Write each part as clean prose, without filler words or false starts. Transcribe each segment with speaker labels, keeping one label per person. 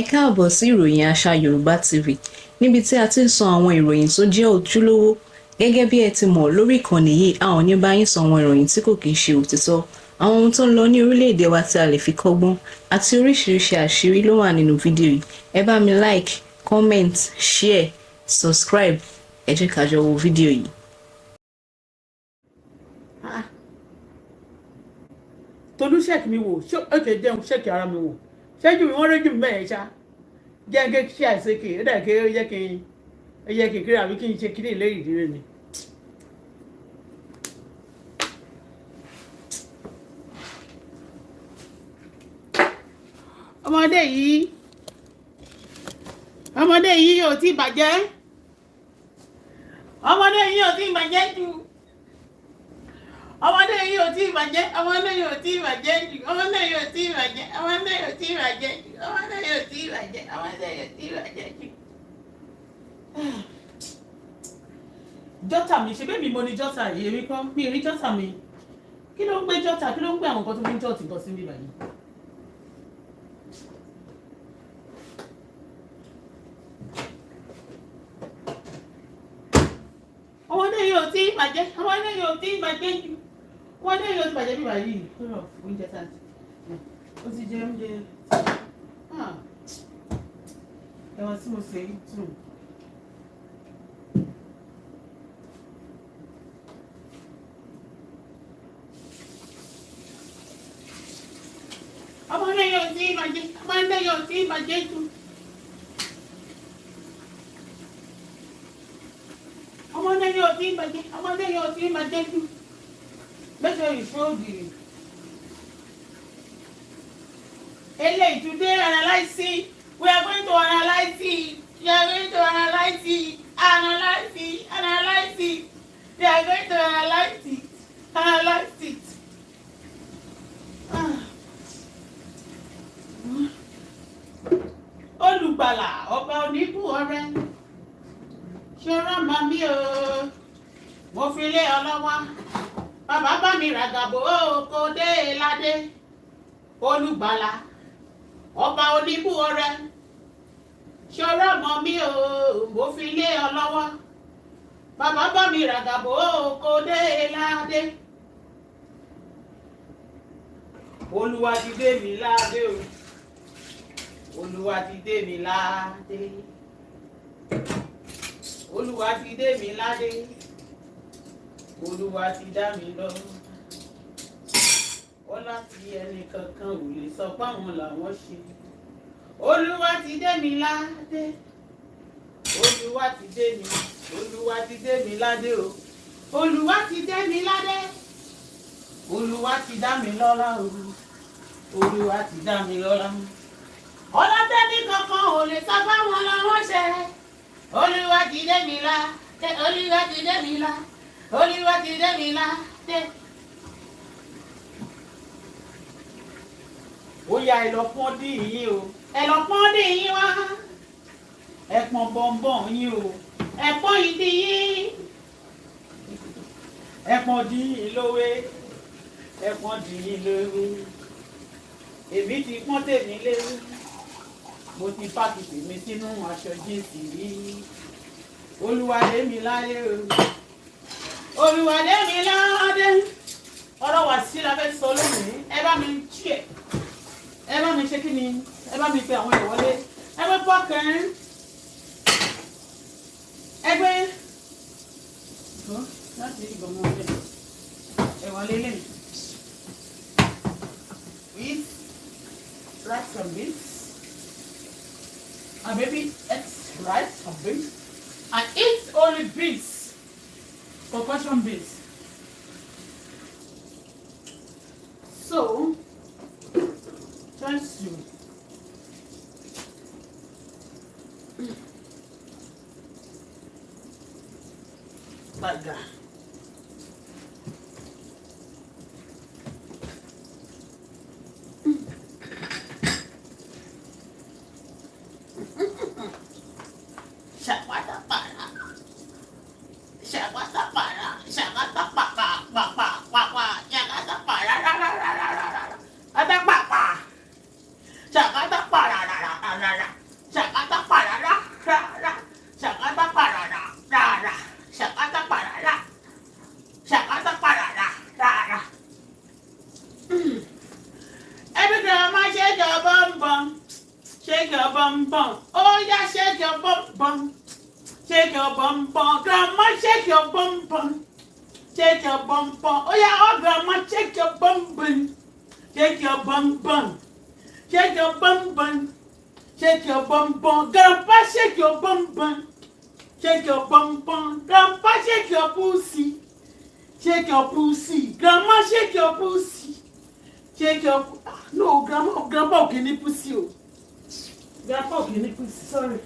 Speaker 1: Ẹ káàbọ̀ sí ìròyìn àṣà Yorùbá TV, níbi tí a ti ń sọ àwọn ìròyìn tó jẹ́ ojúlówó. Gẹ́gẹ́ bí ẹ ti mọ̀, lórí ìkànnì yìí, a ò ní bá yín sọ àwọn ìròyìn tí kò kìí ṣe òtítọ́, àwọn ohun tó ń lọ ní orílẹ̀-èdè wa tí a lè fi kọ́gbọ́n, àti oríṣiríṣi àṣírí ló wà nínú fídíò yìí. Ẹ bá mi like, comment, share, subscribe. Ẹ jẹ́ ká jọ wo fídíò yìí.
Speaker 2: Tolú, check mi wò. Ṣé ó jẹun? Check ara mi wò. Ṣẹ́jú mi wọ́n réjú mi bẹ́ẹ̀ ṣá. Jẹ́ kí ṣe àìsèké ó dà kí ó yẹ kí n ó yẹ kí n kiri àbí kí n ṣe kiri ìlérí ìdílé mi. Ọmọdé yìí, ọmọdé yìí ò tí bàjẹ́. Ọmọdé yìí ò tí bàjẹ́ jù. Ọmọdé yìí ò tí bàjẹ́. Ọmọdé yìí ò tí bàjẹ́ jù. Ọmọdé yìí ò tí bàjẹ́. Ọmọdé yìí ò tí bàjẹ́ jù. Ọmọdé yìí ò tí bàjẹ́. Ọmọdé yìí ò tí bàjẹ́ jù. Jotter mi, ṣe bẹ́ẹ̀ mi mo ní jotter yìí. Èmi kọ́ mi rí jotter mi. Kí ló ń gbé jotter? Kí ló ń gbé àwọn nǹkan tó fi ń jot nǹkan sí mi báyìí? Ọmọdé yìí ò tí bàjẹ́. Ọmọdé yìí ò tí bàjẹ́ jù. Ọmọdé yìí ò tí bàjẹ́ bí báyìí. Oúnjẹ tá ó ti jẹ oúnjẹ ẹ̀wọ̀n tí mo sè é dùn. Ọmọdé yìí ò tí bàjẹ́. Ọmọdé yìí ò tí bàjẹ́ jù. Ọmọdé yìí ò tí bàjẹ́. Ọmọdé yìí ò tí bàjẹ́ jù. Make sure you show the eléyìí. Today, analyzing, we are going to analyze it. We are going to analyze it, analyze it, analyze it. We are going to analyze it, analyze it. Ah. Olùgbàlà, ọba oníbù ọrẹ, ṣọ́ra màmí o, mo fi lé ọ lọ́wọ́. Bàbá bá mi ràgàbò kò dé ládé. Olùgbàlà, ọba oníbù ọrẹ, ṣọ́ra mọ́ mi o, mo fi lé ọ lọ́wọ́. Bàbá bá mi ràgàbò kò dé ládé. Olúwa ti dé mi ládé o. Olúwa ti dé mi ládé. Olúwa ti dé mi ládé. Olúwa ti dá mi lọ ọlá tí ẹnì kankan ò lè sọ páwọn làwọn ṣe. Olúwa ti dé mi ládé. Olúwa ti dé mi, Olúwa ti dé mi ládé o. Olúwa ti dé mi ládé. Olúwa ti dá mi lọ́lá o. Olúwa ti dá mi lọ́lá. Ọlá tẹ́ni kankan ò lè sọ fáwọn làwọn ṣe. Olúwa ti dé mi ládé. Olúwa ti dé mi ládé. Olúwa ti dé mi ládé. Ó yá, ẹ lọ pọ́n dí yín o. Ẹ lọ pọ́n dí yín wá. Ẹ pọ́n bọ́ńbọ́n yín o. Ẹ pọ́n ìdí yín. Ẹ pọ́n dí yín lówé. Ẹ pọ́n dí yín lówé. Èmi ti pọ́n tèmi léwé. Mo ti pack tèmi sínú aṣọ jeans yìí. Olúwa dé mi láyé o. Olúwa dé mi ládé. Ọ̀rọ̀ wà sí la fẹ́ sọ lónìí. Ẹ bá mi chí ẹ̀, ẹ bá mi ṣe kí ni, ẹ bá mi pe àwọn ìwọlé. Ẹ gbé pọ́kàn, ẹ gbé láti ìgbọ̀mọ̀ ọ̀lẹ́ ẹ̀wà lélẹ̀ with rice and beans. And baby eats rice and beans. I eat only beans, concoction beans. So thanks you. Like that. Ṣàpàtà pàrà. Ṣàpàtà pàrà. Ṣàpàtà pàpà pàpà pàpà. Ṣàpàtà pàrà rárá rárá rárá. Àtàpàpà. Ṣàpàtà pàrà rárá. pàràrà, ṣàkátà pàràrà rárá, ṣàkátà pàràrà rárá, ṣàkátà pàràrà, ṣàkátà pàràrà rárá. Every grandma shake your bum bum, shake your bum bum. Oh yeah, shake your bum bum, shake your bum bum. Grandma shake your bum bum, shake your bum bum. Oh yeah, oh grandma shake your bum bum, shake your bum bum, shake your bum bum, shake your bum bum. Grandpa shake your bum bum, shake your bum bum. Grandpa shake your pussy, shake your pussy. Grandma shake your pussy. Shake your no, grandma, grandpa kì í ní pussy o. Grandpa kì í ní pussy, sorry.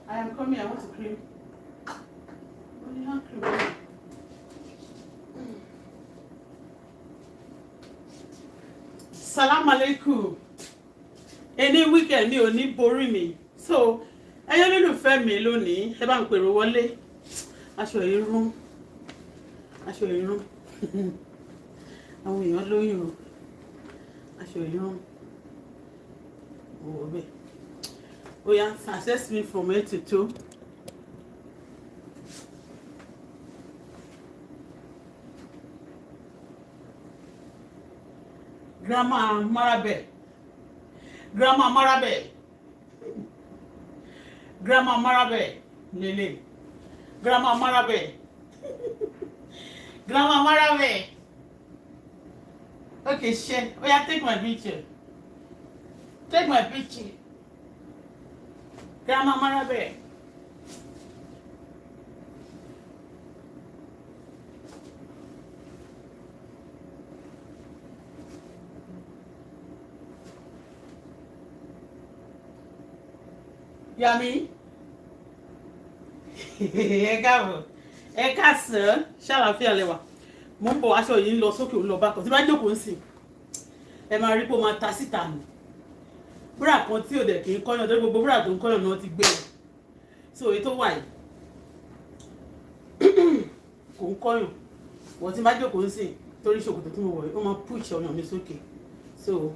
Speaker 2: I am coming, I want to cream. Only hand cream. Salam alaikum. Any weekend mi ò ní borí mi. So, ẹyẹ olólùfẹ́ mi lónìí, ẹ bá ń pèrò wọlé. Aṣọ irun. Aṣọ irun. Àwọn èèyàn lóyún o. Aṣọ irun. Òwò bẹ́ẹ̀. Oya, access me from head to toe. Grandma Marabel. Grandma Marabel. Grandma Marabel. Lele. Grandma Marabel. Grandma Marabel. Okay, share. Oya, take my picture. Take my picture. Grandma Marabel. Yami. Ẹ káàbọ̀, ẹ káàsán, ṣàlàáfíà lẹ́wà. Mo ń bọ̀, aṣọ yìí ń lọ sókè, ń lọ bákan. Tí bá jókòó ń sìn, ẹ máa rí pé ó máa ta síta nù. Búrà kan tí ò dẹ̀ kì í kọ́yàn, torí gbogbo búrà tó ń kọ́yàn náà ti gbé e. So èyí tó wà yìí kò ń kọ́yàn. Wọ́n tí bá jókòó ń sìn, torí ṣòkòtò tí mo wọ̀ yìí, ó máa push ọyàn mi sókè. So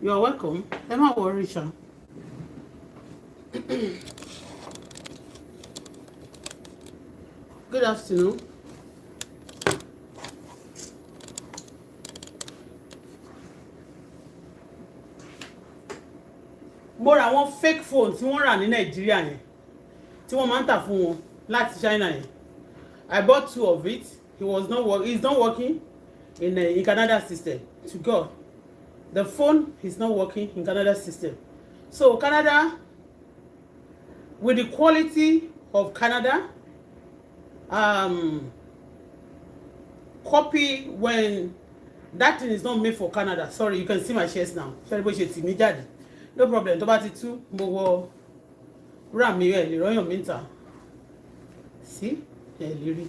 Speaker 2: you are welcome. Ẹ má worry ṣá. Good afternoon. Mo ra àwọn fake phone tí wọ́n rà ní Nàìjíríà yẹn, tí wọ́n máa ń tà fún wọn láti China yẹn. I bought two of it. He was not work. He's not working in Canada system. To God, the phone is not working in Canada system. So Canada, with the quality of Canada, copy when that thing is not made for Canada. Sorry, you can see my chest now. Sorry, bó ṣe tì mí jáde. No problem. Tó bá ti tú, mo wọ bra mi, ẹ lè rọ́yàn mi ta. See, ẹ lè rí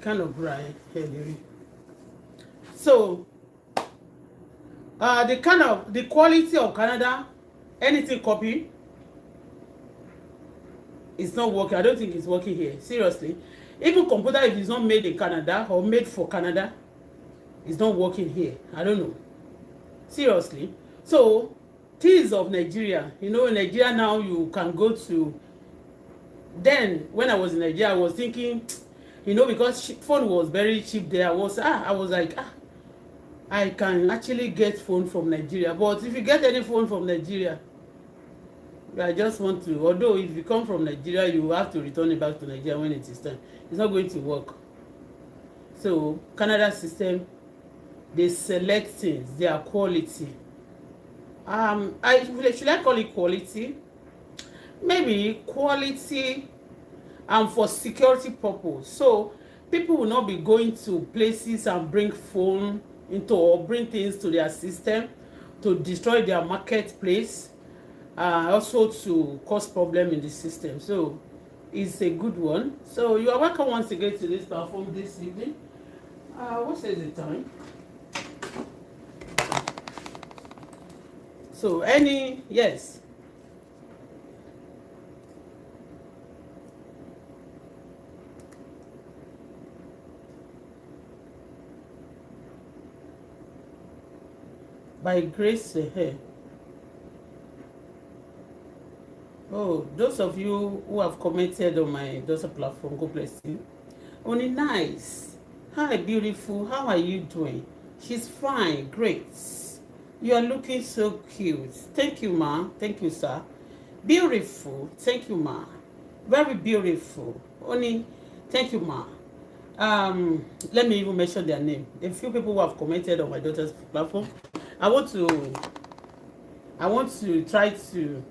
Speaker 2: kind of bra ẹ lè rí. So, the kind of the quality of Canada, anything copy, it's not working. I don't think it's working here. Seriously. Even computer, if it's not made in Canada or made for Canada, it's not working here. I don't know. Seriously. So, things of Nigeria, you know, in Nigeria now you can go to. Then, when I was in Nigeria, I was thinking, you know, because phone was very cheap there. I was like, I can actually get phone from Nigeria. But if you get any phone from Nigeria, I just want to, although if you come from Nigeria, you have to return it back to Nigeria when it is time. It's not going to work. So, Canada system, they select things, their quality. Should I call it quality? Maybe quality and for security purpose. So, people will not be going to places and bring phone into or bring things to their system to destroy their marketplace. Also to cause problem in the system. So it's a good one. So you are welcome once again to this platform this evening. What is the time? So any, yes. By grace, oh, those of you who have commented on my daughter platform, God bless you. Only nice. Hi, beautiful. How are you doing? She's fine. Great. You are looking so cute. Thank you, ma. Thank you, sir. Beautiful. Thank you, ma. Very beautiful. Only, thank you, ma. Let me even mention their name. A few people who have commented on my daughter's platform. I want to try to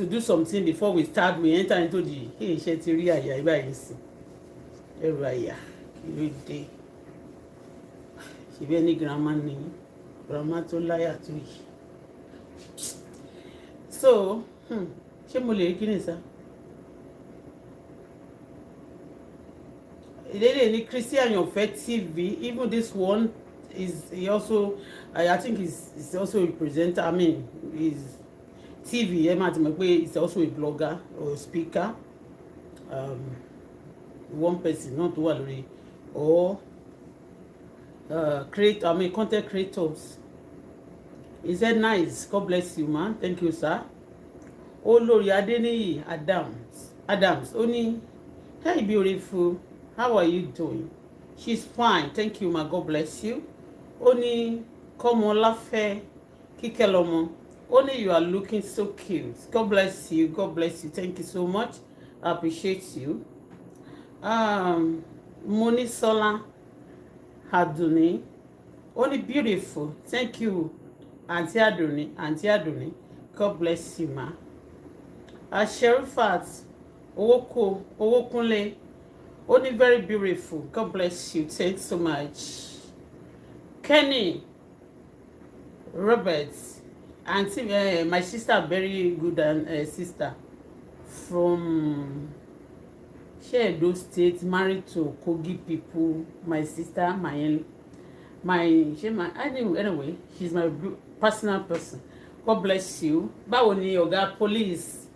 Speaker 2: do something before we start. We enter into the hey, ṣe ti rí àyà báyìí sí. Ẹrù àyà kí ló dé? Ṣebí ẹni grandma ni, grandma tó láyà tó yìí. So, ṣé mo lè rí kíni sá? Ìdílé ní Christian Ayanfe TV, even this one is he also, I think he's also a presenter. I mean, he's TV, ẹ máa ti mọ̀ pé he's also a blogger or a speaker. One person náà tó wà lórí or create, I mean, content creators. He said nice. God bless you, man. Thank you, sir. Olórí Adéníyì Adams. Ó ní, hey, beautiful. How are you doing? She's fine. Thank you, ma. God bless you. Ó ní, Kọ́mọláfẹ́ Kíkẹ́lọmọ. Ó ní, you are looking so cute. God bless you. God bless you. Thank you so much. I appreciate you. Monisola Aduni. Ó ní, beautiful. Thank you, Auntie Aduni. Auntie Aduni. God bless you, ma. Sherifat Owokunle. Only very beautiful. God bless you. Thanks so much. Kenny Roberts, auntie, my sister, very good and sister from Edo State, married to Kogi people. My sister, my anyway, she's my personal person. God bless you. Báwo ni ọ̀gá police?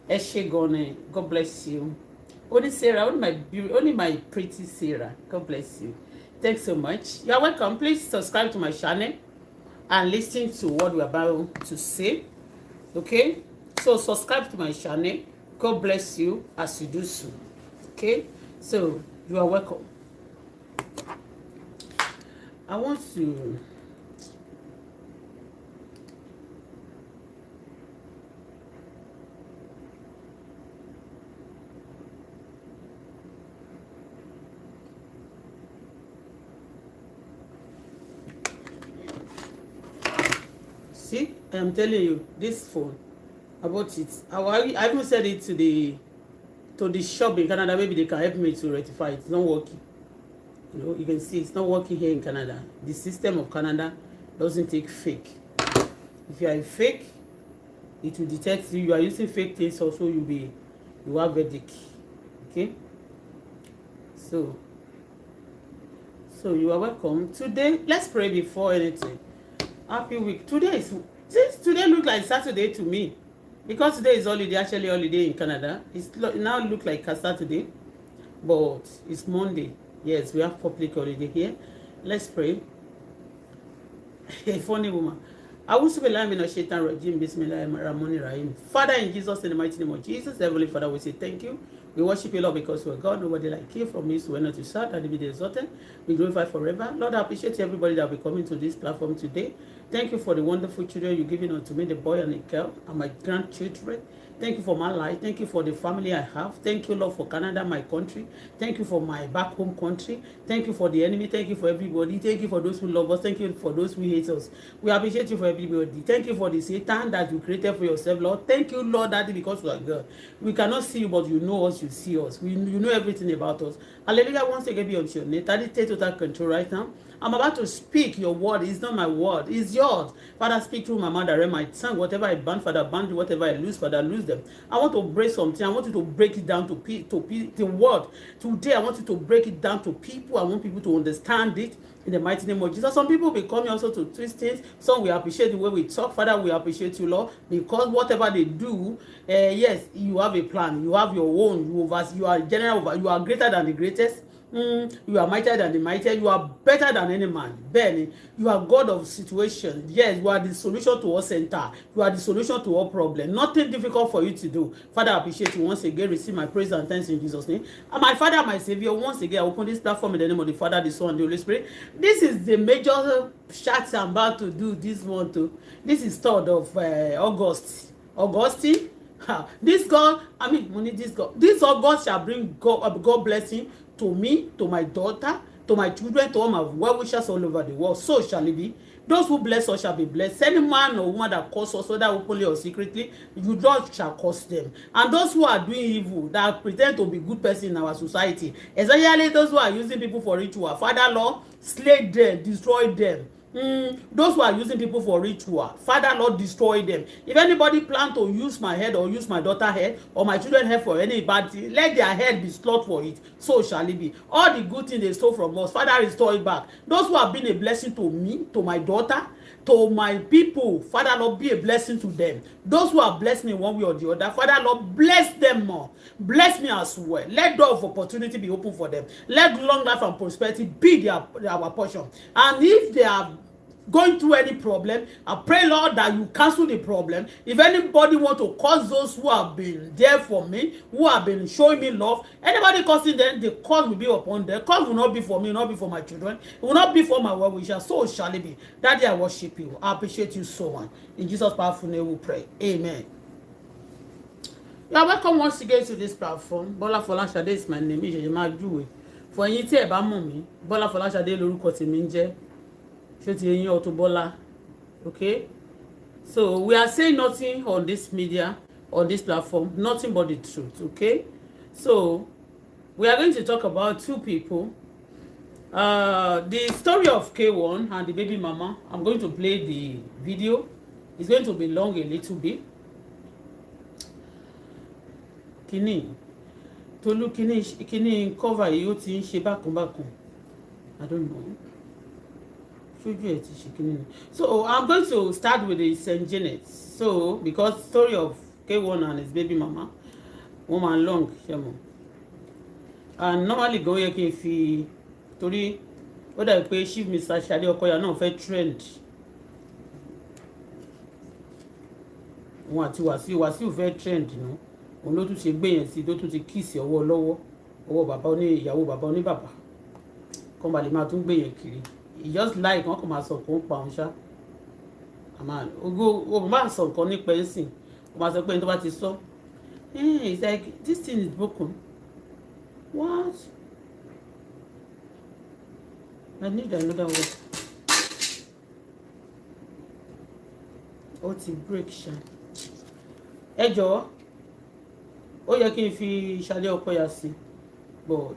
Speaker 2: Ẹ ṣé gan ni. God bless you. Only Sarah, only my pretty Sarah. God bless you. Thanks so much. You are welcome. Please subscribe to my channel and listen to what we're about to say. Okay? So subscribe to my channel. God bless you as you do so. Okay? So you are welcome. I want to see, I am telling you, this phone, I bought it. I even said it to the shop in Canada. Maybe they can help me to rectify it. It's not working. You know, you can see it's not working here in Canada. The system of Canada doesn't take fake. If you are a fake, it will detect you. You are using fake things also, you have verdict. Okay? So you are welcome. Today, let's pray before anything. Happy week. Today look like Saturday to me, because today is holiday, actually holiday in Canada. It's now look like a Saturday, but it's Monday. Yes, we have public holiday here. Let's pray. A funny woman. Father, in Jesus, in the mighty name of Jesus, Heavenly Father, we say thank you. We worship you, Lord, because we are God. Nobody like you. From you, we are not to shout, and be exalted. We glorify forever. Lord, I appreciate everybody that will be coming to this platform today. Thank you for the wonderful children you've given unto me, the boy and the girl, and my grandchildren. Thank you for my life. Thank you for the family I have. Thank you, Lord, for Canada, my country. Thank you for my back home country. Thank you for the enemy. Thank you for everybody. Thank you for those who love us. Thank you for those who hate us. We appreciate you for everybody. Thank you for the Satan that you created for yourself, Lord. Thank you, Lord, Daddy, because you are God. We cannot see you, but you know us. You see us. You know everything about us. Hallelujah. Once again, be unto your name. Daddy, take total control right now. I'm about to speak your word. It's not my word. It's yours. Father, speak through my mouth, direct my tongue. Whatever I ban, Father, ban. Whatever I lose, Father, lose them. I want to break something. I want you to break it down to the word. Today, I want you to break it down to people. I want people to understand it in the mighty name of Jesus. Some people will come also to twist things. Some will appreciate the way we talk. Father, we appreciate you, Lord, because whatever they do, yes, you have a plan. You have your own. You are general. You are greater than the greatest. You are mightier than the mighty. You are better than any man. Bẹ́ẹ̀ni, you are God of situation. Yes, you are the solution to all center. You are the solution to all problem. Nothing difficult for you to do. Father, I appreciate you once again. Receive my praise and thanks in Jesus' name. And my Father, my Savior, once again, I open this platform in the name of the Father, the Son, and the Holy Spirit. This is the major chat I'm about to do this month too. This is 3rd of August. Augustine. This God, I mean, money, this God, this August shall bring God blessing to me, to my daughter, to my children, to all my well-wishers all over the world. So shall it be. Those who bless us shall be blessed. Any man or woman that curse us, whether openly or secretly, you Lord shall curse them. And those who are doing evil, that pretend to be good person in our society, especially those who are using people for ritual, Father Lord, slay them, destroy them. Those who are using people for ritual, Father Lord, destroy them. If anybody plan to use my head or use my daughter head or my children head for any bad thing, let their head be slaughtered for it. So shall it be. All the good things they stole from us, Father, restore it back. Those who have been a blessing to me, to my daughter, to my people, Father Lord, be a blessing to them. Those who have blessed me one way or the other, Father Lord, bless them more. Bless me as well. Let door of opportunity be open for them. Let long life and prosperity be their our portion. And if they are going through any problem, I pray, Lord, that you cancel the problem. If anybody want to cause those who have been there for me, who have been showing me love, anybody causing them, the cause will be upon them. Cause will not be for me, not be for my children. It will not be for my well-wishers. So shall it be. Daddy, I worship you. I appreciate you so much. In Jesus' powerful name we pray. Amen. You are welcome once again to this platform. Bola Folashade is my name. Ìṣẹ̀ṣẹ̀ máa júwe. For ẹ̀yin tí ẹ bá mọ̀ mí, Bola Folashade lórúkọ tèmi ń jẹ́. Ṣé ti eyín Auto Bola? Okay, so we are saying nothing on this media, on this platform, nothing but the truth. Okay, so we are going to talk about two people, the story of K1 and the baby mama. I'm going to play the video. It's going to be long a little bit. Kini Tolu, kini kini cover yìí, ó ti ń ṣe bákan bákan. I don't know, ṣojú ẹ ti ṣe kíní ni. So I'm going to start with the Saint Janet. So because story of K1 and his baby mama, wọ́n máa long, ṣe mọ̀, and normally gan yẹ kí n fi, torí ó dàbí pé Chief Mr. Ṣadé Ọkọyà náà fẹ́ trend, wọn àti Wàsíù. Wàsíù fẹ́ trend nù, òun ló tún ṣe gbé yẹn sí, tó tún ti kiss ọwọ́ lọ́wọ́, ọwọ́ bàbá oní ìyàwó, bàbá oní bàbá kọ́ balẹ̀, máa tún gbé yẹn kiri. He just like wọn kàn máa sọ nǹkan pa òun ṣá. Àmà ogo o máa sọ nǹkan nípa ẹ̀ sìn, o máa sọ pé ẹni tó bá ti sọ, it's like this thing is broken. What? I need another one. Ó ti break ṣá. Ẹ jọ̀ọ́, ó yẹ kí n fi Ṣadé Ọkọyà sí, but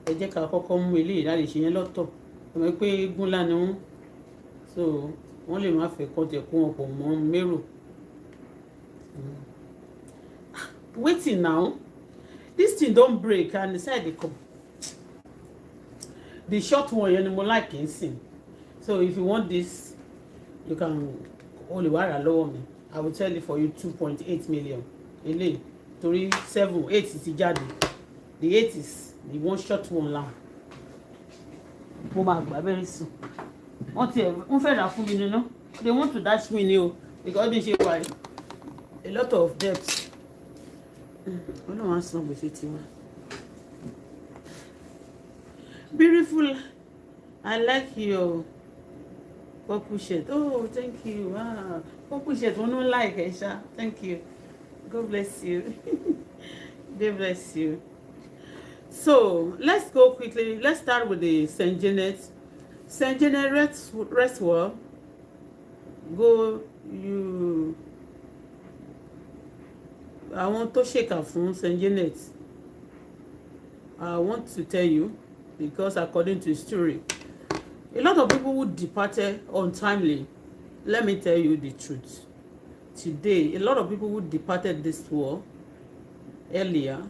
Speaker 2: ẹ jẹ́ ká kọ́kọ́ mú eléyìí láti ṣe yẹn lọ́tọ̀. Ẹ mọ̀ pé eégún ńlá ni wọ́n, so wọ́n lè má fẹ́ kọ́ tẹ̀ kó wọn pọ̀ mọ́ mérò. Waiting now, this thing don break and inside the cup. The short one yẹn ni mo like n sìn. So if you want this, you can, o lè wá rà lọ́wọ́ mi. I will tell you for you, 2.8 million eléyìí, torí seven eight ti jáde. The eight is the one short one now. Mo máa gbà very soon. Wọ́n ti ẹ̀ ń fẹ́ rà fún mi nínú, they want to dash me ni o, because bí n ṣe wà yìí, a lot of debt. Ọlọ́run á san gbèsè tiwa. Beautiful, I like your purple shirt. Oh, thank you. Ah, purple shirt wọn no like ẹ ṣá. Thank you, God bless you, God bless you. So let's go quickly. Let's start with the Saint Janet. Saint Janet, rest well. Go you. Àwọn tó ṣèkà fún Saint Janet, I want to tell you, because according to history, a lot of people who departed untimely, let me tell you the truth today, a lot of people who departed this world earlier,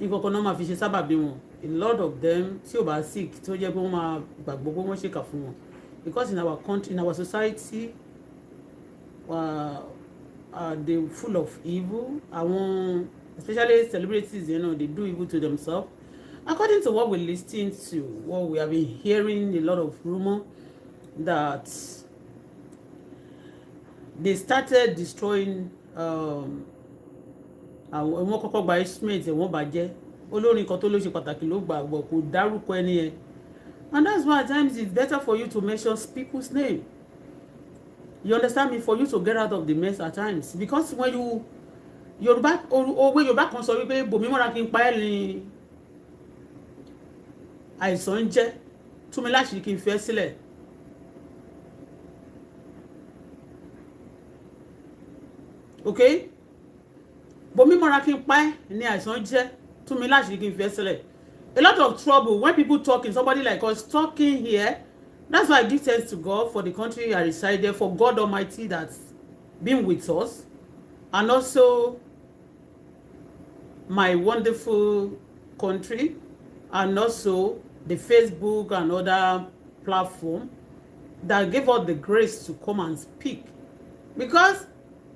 Speaker 2: nǹkan kan náà máa fi ṣe sábàbí wọn. A lot of them tí ò bá sick, tó jẹ́ pé wọ́n máa gbàgbọ́ pé wọ́n ṣèkà fún wọn, because in our country, in our society, They full of evil. Àwọn especially celebrities, they do evil to themselves. According to what we listen to, what we have been hearing, a lot of rumor that they started destroying àwọn wọ́n kọ́kọ́ gba instrument ẹ̀, wọ́n bàjẹ́. Olórin kan tó ló ṣe pàtàkì ló gbà gbọ́, kò dárúkọ ẹni yẹn, and that's why at times it's better for you to mention people's name, you understand me, for you to get out of the mess at times, because when you Yorùbá, òwe Yorùbá kan sọ wípé bòmí mọ́ra kí n pa ẹ́ ní àìsàn ń jẹ́, tú mi láṣìírí kí n fẹ́ sílẹ̀. Okay, bòmí mọ́ra kí n pa ẹ́ ní àìsàn jẹ́, tú mi láṣìírí kí n fẹ́ sílẹ̀. A lot of trouble when people talking, somebody like us talking here. That's why I give thanks to God for the country I resided, for God Almighty that's been with us, and also my wonderful country, and also the Facebook and other platform that gave us the grace to come and speak. Because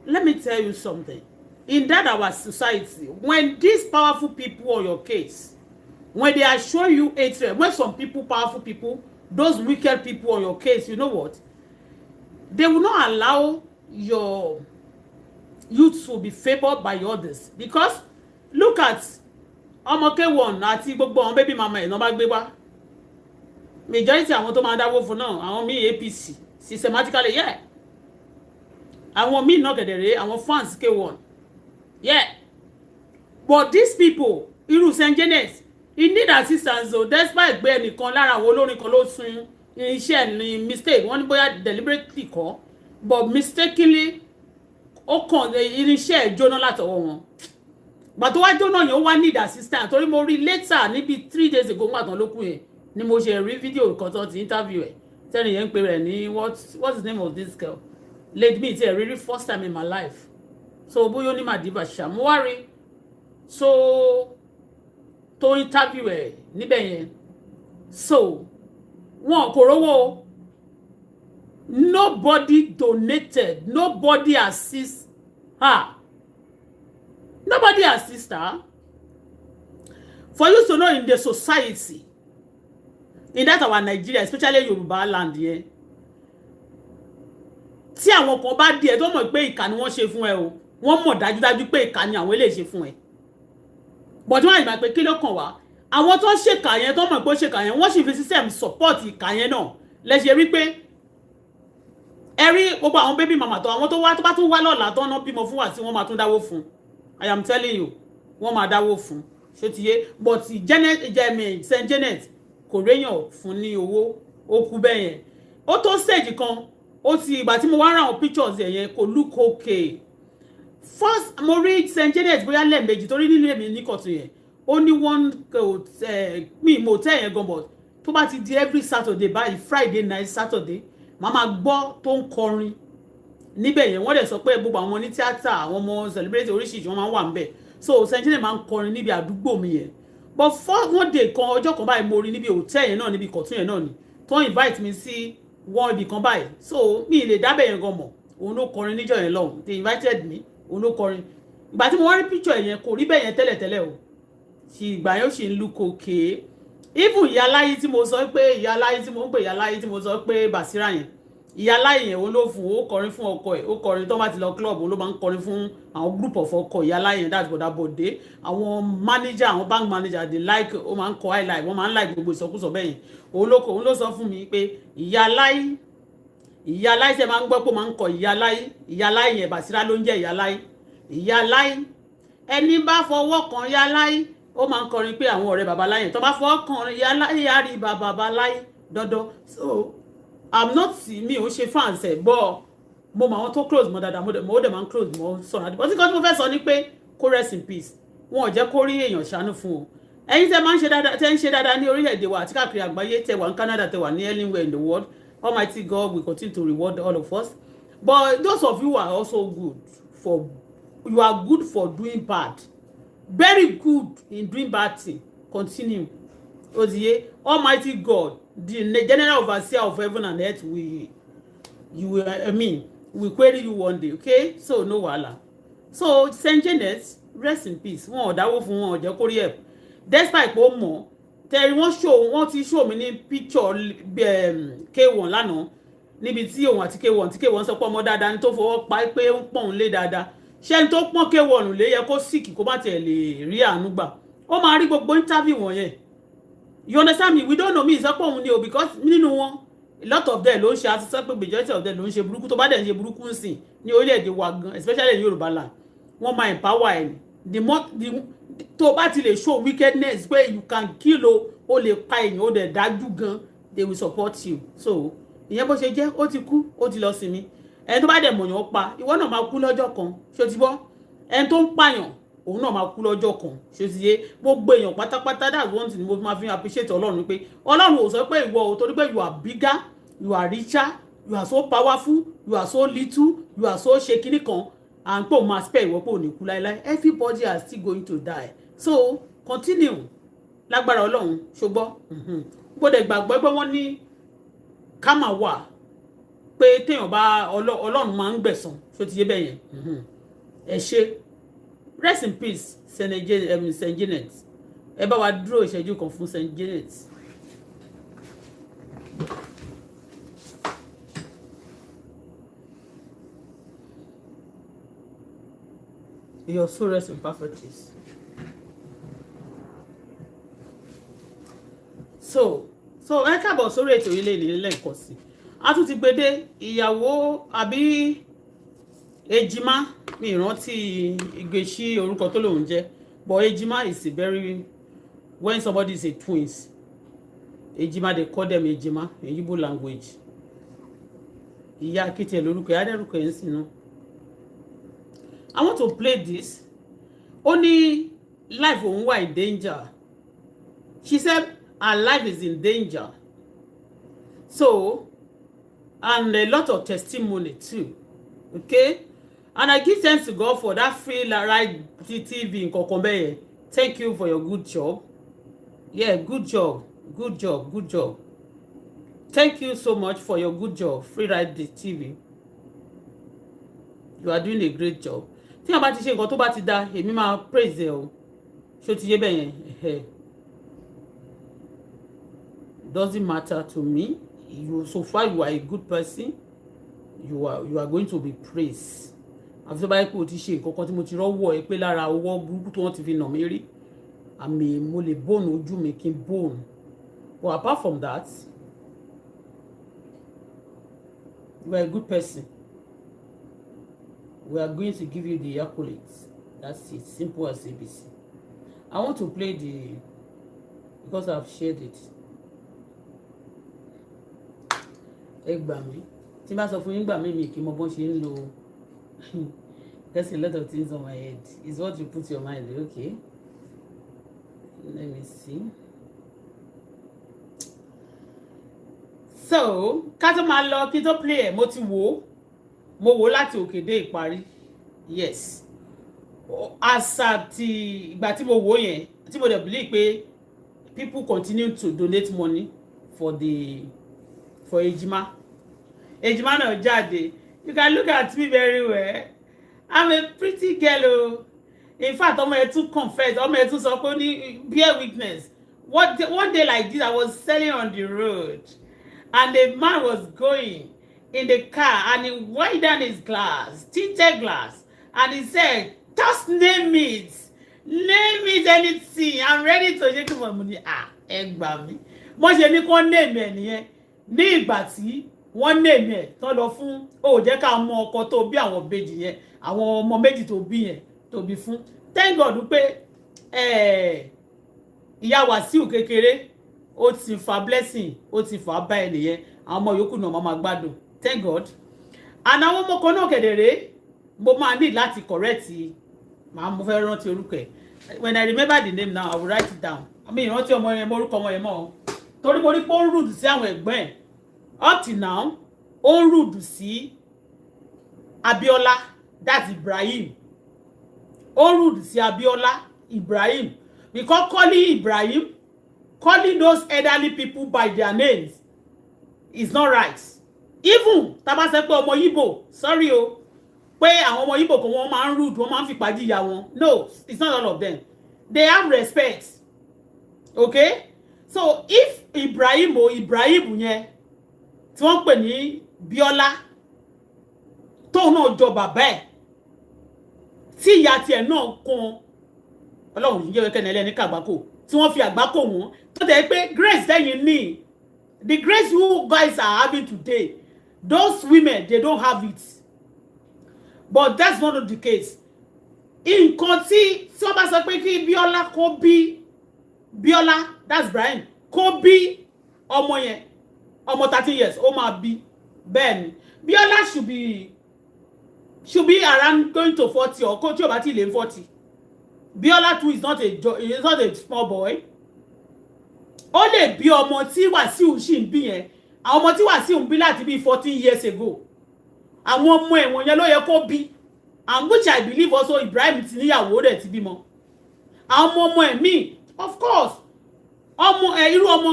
Speaker 2: let me tell you something, in that our society, when these powerful people on your case, when they are showing you hatred, when some people, powerful people, those wicked people on your case, you know what, they will not allow you to be favoured by others. Because look at ọmọ K1 àti gbogbo àwọn baby mama ẹ̀ náà bá gbé wá, majority àwọn tó máa dáwó fún náà, àwọn míì APC systematically, yeah, àwọn míì náà kẹ̀dẹ̀rẹ́ àwọn fans K1, yeah. But these people, irú St. Janet, he need assistance o, despite pé ẹnìkan lára àwọn olórin kan ló sun irinṣẹ́ ní mistake, wọ́n ní bóyá deliberately kọ́, but mistakenly ó kàn irinṣẹ́ ẹ̀ jóná látọwọ́ wọn. Gbà tó wá jóná yẹn, ó wá need assistance, torí mo rí later níbi 3 days ago, ńgbà tán ló kù yẹn ni mo ṣe rí fídíò kan tó ti interview ẹ̀, tẹ́ni yẹn ń pè rẹ̀ ní what's the name of this girl, lady mi ti ẹ̀ rí rí first time in my life. So bóyá ó ní màdìbà ṣá, mo wá rí so tó interview ẹ̀ níbẹ̀ yẹn. So wọn kò rówó, nobody donated, nobody assist her, nobody assist her. For you to know, in the society, in that our Nigeria, especially Yorùbá land yẹn, tí àwọn kan bá di ẹ tó mọ̀ pé ìkà ni wọ́n ṣe fún ẹ o, wọ́n mọ̀ dájúdájú pé ìkà ni àwọn eléyìí ṣe fún ẹ, but wọ́n àyìnbá pé kí ló kàn wá, àwọn tó ń ṣèkà yẹn, tó mọ̀ pé ó ṣèkà yẹn, wọ́n sì fi system support ìkà yẹn náà. Lẹ́sẹ̀ rí pé ẹ rí gbogbo àwọn baby mama tó àwọn tó wá, tó bá tún wá lọ́la tó ń ná bímọ fún wa tí wọ́n máa tún dáwó fún, I am telling you, wọ́n máa dáwó fún, ṣé ti yé? But Janet jẹ́mi, St Janet kò réyàn fún ní owó, ó kú bẹ́ẹ̀ yẹn. Ó tó stage kan, ó ti ìgbà tí mo wá ra àwọn pictures ẹ̀ yẹn, kò look okay. First mo rí St Janet bóyá lẹ́ẹ̀mejì, torí nílé mi ní Kọ̀tún yẹn, ó ní one mi mo tẹ́ yẹn gan, but tó bá ti di every Saturday báyìí, Friday night, Saturday, màá máa gbọ́ tó ń kọrin níbẹ̀ yẹn. Wọ́n dẹ̀ sọ pé gbogbo àwọn ní tíátà, àwọn ọmọ celebrate oríṣiríṣi, wọ́n máa ń wà níbẹ̀. So St Janet máa ń kọrin níbi àdúgbò mi yẹn. But for one day kan, ọjọ́ kan báyìí, mo rí níbi hotel yẹn náà, níbi Ìkọ̀tún yẹn náà ni tó invite mi sí wọ́n ibì kan báyìí. So mi ì lè dábẹ̀ yẹn gan mọ̀, òun ló kọrin níjọ́ yẹn lọ́hùn. They invited me, òun ló kọrin. Ìgbà tí mo wá rí picture yẹn, kò rí bẹ́ẹ̀ yẹn tẹ́lẹ̀tẹ́lẹ̀ o, ṣì ìgbà yẹn ó sì ń look okay. Even ìyá aláyé tí mo sọ pé ìyá aláyé tí mo ń pè, ìyá aláyé tí mo sọ pé Bàsírà yẹn, ìyá aláyé yẹn, òun ló fún, ó kọrin fún ọkọ ẹ̀, ó kọrin tó bá ti lọ club, òun ló máa ń kọrin fún àwọn group of ọkọ ìyá aláyé yẹn. That's bọ̀dà Bọ̀dé, àwọn manager, àwọn bank manager, they like, ó máa ń kọ high life, wọ́n máa ń like gbogbo ìsọkúsọ bẹ́ẹ̀ yẹn. Òun ló sọ fún mi pé ìyá aláyé, ìyá aláyé ṣe máa ń gbọ́ pé ó máa ń kọ ìyá aláyé, ìyá aláyé yẹn, Bàsírà ló ń jẹ́ ìyá aláyé. Ìyá aláyé, ẹni bá fọwọ́ kan ìyá aláyé, ó máa ń kọrin pé àwọn ọ̀rẹ́ bàbá láyé tó bá fọwọ́ kan ìyá aláyé á rí bàbá láyé dandan. So I'm not, mi ò ṣe fans ẹ̀ gbọ́, mo mọ àwọn tó close mọ́ dáadáa, mo dẹ̀ máa ń close mọ́ sọ̀rọ̀ àdìbò tí kan tí mo fẹ́ sọ ni pé kó rest in peace. Wọn ò jẹ́ kó rí èèyàn ṣàánú fún o. Ẹ̀yin tẹ́ máa ń ṣe dáadáa, tẹ́ ń ṣe dáadáa ní orílẹ̀-èdè wa àti káàkiri àgbáyé, tẹ́ wà ní Canada, tẹ́ wà ní anywhere in the world, Almighty God will continue to reward all of us. But those of you who are also good for, you are good for doing bad, very good in doing bad thing, continue. Ó ti yé? Almighty God, the general overseer of heaven and earth, will you will, I mean, We query you one day, okay? So no wahala. So Saint Janet, rest in peace. Wọn ò dáwó fún wọn, ò jẹ́ kó rí help despite pé ó mọ̀ tẹ́rí. Wọ́n show, wọ́n ti show mi ní picture K1 lánàá, níbi tí òun àti K1, tí K1 sọ pé ọmọ dáadáa ní tó fọwọ́ pa, pé ó ń pọ̀n lé dáadáa. Ṣé ní tó pọ́n K1 lé yẹ kó sick, kó má tiẹ̀ lè rí àánú gbà? Ó máa rí gbogbo interview wọ̀nyẹn, you understand me? We don't know me ìsọpọ̀ òun ni o, because nínú wọn, a lot of them ló ń ṣe, àti sọ pé majority of them ló ń ṣe burúkú. Tó bá dẹ̀ ń ṣe burúkú ń sìn ní orílẹ̀-èdè wa gan, especially ní Yorùbá land, wọ́n máa empower ẹ̀. The more the tó bá ti lè show wickedness pé you can kill o, o lè pa èèyàn, o dẹ̀ dájú gan, they will support you. So ìyẹn bó ṣe jẹ́. Ó ti kú, ó ti lọ sinmi. Ẹni tó bá dẹ̀ mọ̀yàn pa, ìwọ náà máa kú lọ́jọ́ kan. Ṣó ti gbọ́? Ẹni tó ń pààyàn, òun náà máa kú lọ́jọ́ kan. Ṣó ti yé gbogbo èèyàn pátápátá? That's one thing mo máa fi appreciate Ọlọ́run, pé Ọlọ́run ò sọ pé ìwọ ò, torí pé you are bigger, you are richer, you are so powerful, you are so little, you are so ṣe kinní kan, à ń pò máa spare ìwọ pé ò ní kú láéláé. Everybody are still going to die. So continue lágbára Ọlọ́run. Ṣùgbọ́n gbọ́dọ̀ gbàgbọ́ pé wọ́n ní kámà wà, pé téèyàn bá Ọlọ́run máa ń gbẹ̀san. Ṣó ti yé bẹ́ẹ̀ yẹn? Ẹ ṣe, rest in peace, Saint Janet. Ẹ bá wa dúró ìṣẹ́jú kan fún Saint Janet. Your soul rest in perfect peace. So ẹ káàbọ̀ sórí ètò ilé ìlú lẹ́ẹ̀kan sí. A tún ti gbede ìyàwó àbí Ejima, mi ìrántí ìgbésí orúkọ tó lòun jẹ́, but Ejima is a very, when somebody is a twins, Ejima, they call them Ejima in Igbo language. Ìyá akitì ẹ̀ lórúkọ ẹ̀ adẹ́rùkọ ẹ̀ ń sinú. I want to play this. Ó ní life òun wà in danger. She said her life is in danger. So, and a lot of testimony too, okay? And I give thanks to God for that Free Ride TV nkankan bẹ́yẹn. Thank you for your good job. Yeah, good job, good job, good job. Thank you so much for your good job, Free Ride TV. You are doing a great job. Tí wọn bá ti ṣe nǹkan tó bá ti da, èmi máa praise ẹ o. Ṣó ti yé bẹ́ẹ̀ yẹn? Doesn't matter to me. You, so far you are a good person, you are going to be praised. Àfi tó bá yẹ pé o ti ṣe nǹkan kan tí mo ti rọ́wọ́ ẹ pé lára ọwọ́ burúkú tí wọ́n ti fi nà mí rí, àmì mo lè bóònù ojú mi kí n bóònù. But apart from that, you are a good person. We are going to give you the accolades. That's it, simple as ABC. I want to play the, because I've shared it. Ẹ gbà mí, tí n bá sọ fún yín, gbà mí, mi kì í mọ bọ́n ṣe ń lo. There's a lot of things on my head. It's what you put your mind. Okay, let me see. So ká tó máa lọ, kí tó play ẹ̀, mo ti wò ó, mo wò ó láti òkè dé ìparí. Yes, àṣà ti ìgbà tí mo wò ó yẹn, tí mo dẹ̀ believe pé people continue to donate money for Ejima. Ejima náà jáde. You can look at me very well. I'm a pretty girl o. In fact, ọmọ ẹ tún confess, ọmọ ẹ tún sọ pé ó ní bear witness. What, one day like this, I was selling on the road and a man was going in the car and he wind down his glass, tinted glass, and he said, "Just name it, name it anything, I'm ready to ṣe." Kí mo ní, "Ah, ẹ gbà mí." Wọ́n ṣe ní kó name ẹ̀ nìyẹn. Ní ìgbà tí wọ́n name ẹ̀ tán lọ fún ó, jẹ́ ká mọ ọkọ tó bí àwọn ìbejì yẹn, àwọn ọmọ méjì tó bí yẹn, tó bí fún. Thank God pé ìyá Wàsíù kékeré, ó ti fa blessing, ó ti fà bá ẹ nìyẹn. Àwọn ọmọ yòókù náà máa gbádùn, thank God. And àwọn ọmọ kan náà kẹ̀dẹ̀rẹ́, mo máa ní láti correct. Màá mo fẹ́ rántí orúkọ ẹ̀. When I remember the name now, I will write it down. Mi ìrántí ọmọ yẹn mọ orúkọ ọmọ yẹn mọ́ o, torí mo rí pé ó ń rude sí àwọn ẹ̀gbọ́n ẹ̀. Up till now, ó ń rude sí Abiola, that's Ibrahim. Ó ń rude sí Abiola Ibrahim, because calling Ibrahim, calling those elderly people by their names is not right. Even tá bá sọ pé ọmọ Ìgbò, sorry o, pé àwọn ọmọ Ìgbò kan, wọ́n máa ń rude, wọ́n máa ń fipá jìyà wọn. No, it's not all of them. They have respect, okay? So if Ibrahim o, Ibrahim yẹn tí wọ́n pè ní Bíọ́lá, tóun náà jọ bàbá ẹ̀, tí ìyá tiẹ̀ náà kún, Ọlọ́run yìí jẹ́ kẹ́ni ẹlẹ́ni kàgbákò tí wọ́n fi àgbákò wọn, tó tẹ̀ pé grace lẹ́yìn ní, the grace you guys are having today, those women, they don't have it. But that's not the case. Nǹkan tí wọ́n bá sọ pé kí Bíọ́lá kó bí Bíọ́lá, that's Ibrahim, kó bí ọmọ yẹn, ọmọ 13 years, ó máa bí. Bẹ́ẹ̀ ni, Bíọ́lá should be around going to 40 or kó tí o bá ti lé 40. Bíọ́lá too is not a small boy. Ó lè bí ọmọ tí Wàsíù sì ń bí yẹn, àwọn ọmọ tí Wàsíù ń bí láti bí 14 years ago, àwọn ọmọ ẹ̀wọ̀n yẹn ló yẹ kó bí, and which I believe also Ibrahim ti níyàwó rẹ̀, ti bímọ. Àwọn ọmọ ọmọ ẹ̀ míì, of course, ọmọ ẹ̀, irú ọmọ